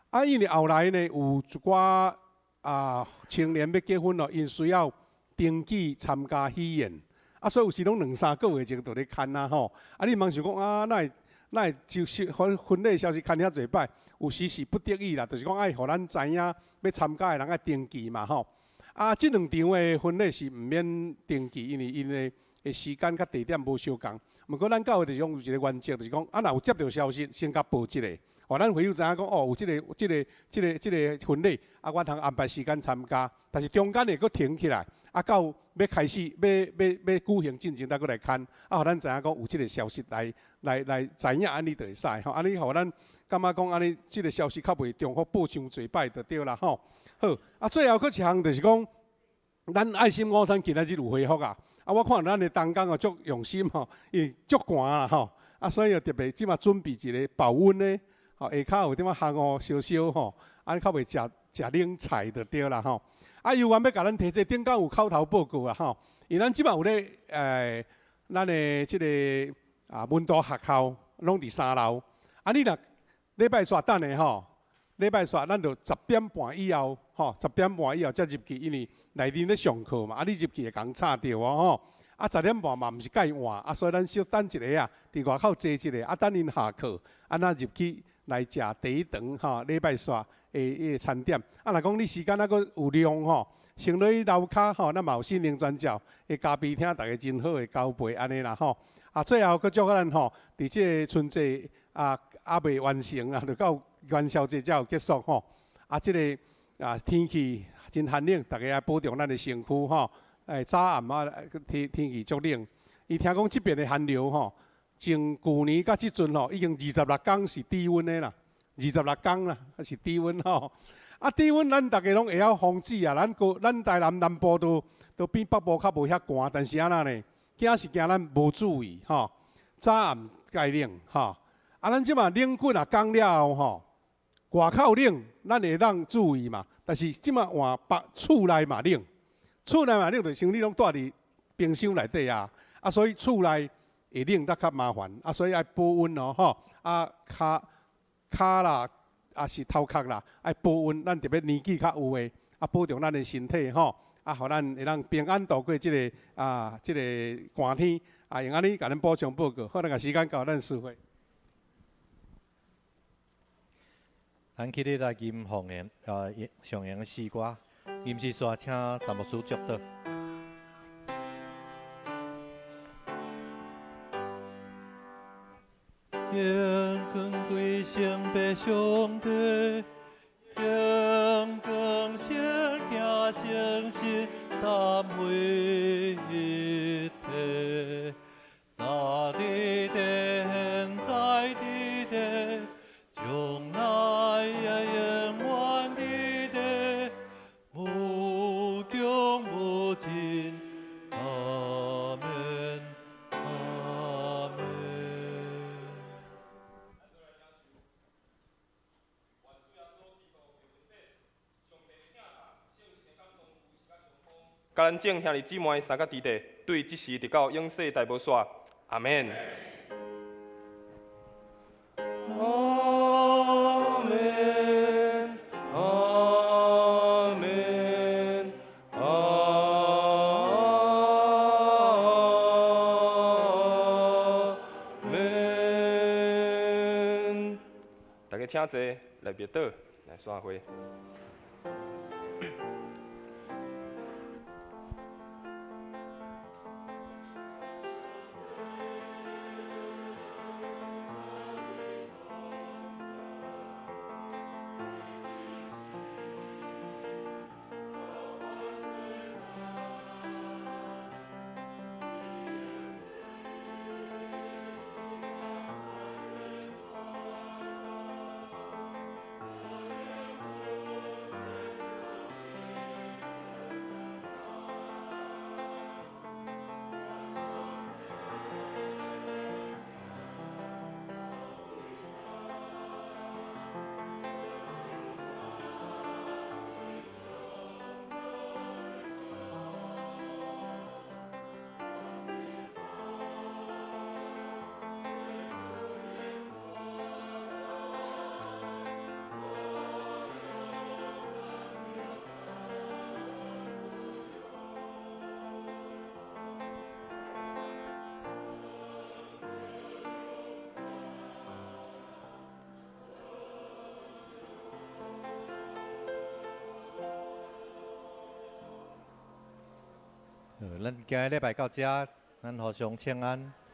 啊，因為後來呢，有一寡啊青年欲結婚咯，𪜶需要登記參加喜宴，啊，所以有時攏兩三個月前就咧牽啊吼。啊，你毋通想講啊，哪會哪會就是婚禮消息牽遐濟擺？有時是不得已啦，就是講愛予咱知影欲參加的人愛登記嘛吼。啊，這兩場的婚禮是毋免登記，因為𪜶的時間佮地點無相仝。毋過咱教會就是講有一个原則，就是講啊，若有接著消息，先共報一下，予咱會友知影講哦，有這个婚禮，啊，阮通安排時間參加。但是中間會閣停起來，啊，到欲開始欲舉行進前，才閣來牽，啊，予咱知影講有這个消息來知影，按呢就會使吼。按呢予咱感覺講按呢，這个消息較袂重複報傷濟擺就對啦吼。好，啊，最後閣一項就是講，咱愛心午餐今仔日有恢復啊。啊，我看咱的同工哦，足用心吼，因為足寒啦吼，啊，所以特別這馬準備一个保溫的，吼，下跤有點仔烘哦，燒燒吼，按呢較袂食冷菜就對啦吼。啊，猶原欲共咱提這頂工有口頭報告啦吼，因為咱這馬有咧咱的這个啊門徒學校攏佇三樓，啊，你若禮拜四等下吼，禮拜四咱就10點半以後吼，10點半以後才入去，因為內面咧上課嘛，啊，你入去會共吵著哦吼。啊，10點半嘛毋是蓋晚，啊，所以咱小等一下啊，佇外口坐一下，啊，等𪜶下課，啊，咱入去來食第一頓吼，禮拜四的彼个餐點。啊，若講你時間猶閣有量吼，先落去樓跤吼，咱嘛有聖靈傳教的咖啡廳，逐家真好的交陪按呢啦吼。啊，最後閣祝咱吼，佇這个春節啊，猶未完成啊，就到元宵節才有結束吼。啊，這个啊天氣真寒冷，逐家愛保重咱的身軀吼。早暗啊天氣足冷，伊聽講這邊的寒流吼，從舊年到這陣吼，已經26天是低溫的啦，26天啦，是低溫吼。啊，低溫咱逐家攏會曉防止啊，咱台南南部都比北部較無遐寒，但是按怎呢？驚是驚咱無注意吼，早暗該冷吼。啊，咱這馬冷棍啊降了後吼，外口冷，咱會當注意嘛。但是這馬換北厝內嘛冷，厝內嘛冷，就像你攏蹛佇冰箱內底啊，啊，所以厝內會冷得較麻煩，啊，所以愛保溫哦吼，啊，跤跤啦，抑是頭殼啦，愛保溫，咱特別年紀較有的，啊，保重咱的身體吼，啊，予咱會當平安度過這个寒天，啊，用按呢共咱補充報告，好，咱共時間交咱司會。咱起咧來吟奉獻，上揚的詩歌，吟詩煞請詹牧師祝禱。榮光歸聖父上帝，榮光聖子聖神三位一體，早佇地，現在佇地。佮咱眾兄弟姊妹三佮弟弟，對這時直到永世代無煞。阿們。阿們，阿們，阿們。大家請坐，來別倒，來散會。咱今日禮拜到這，咱互相請安。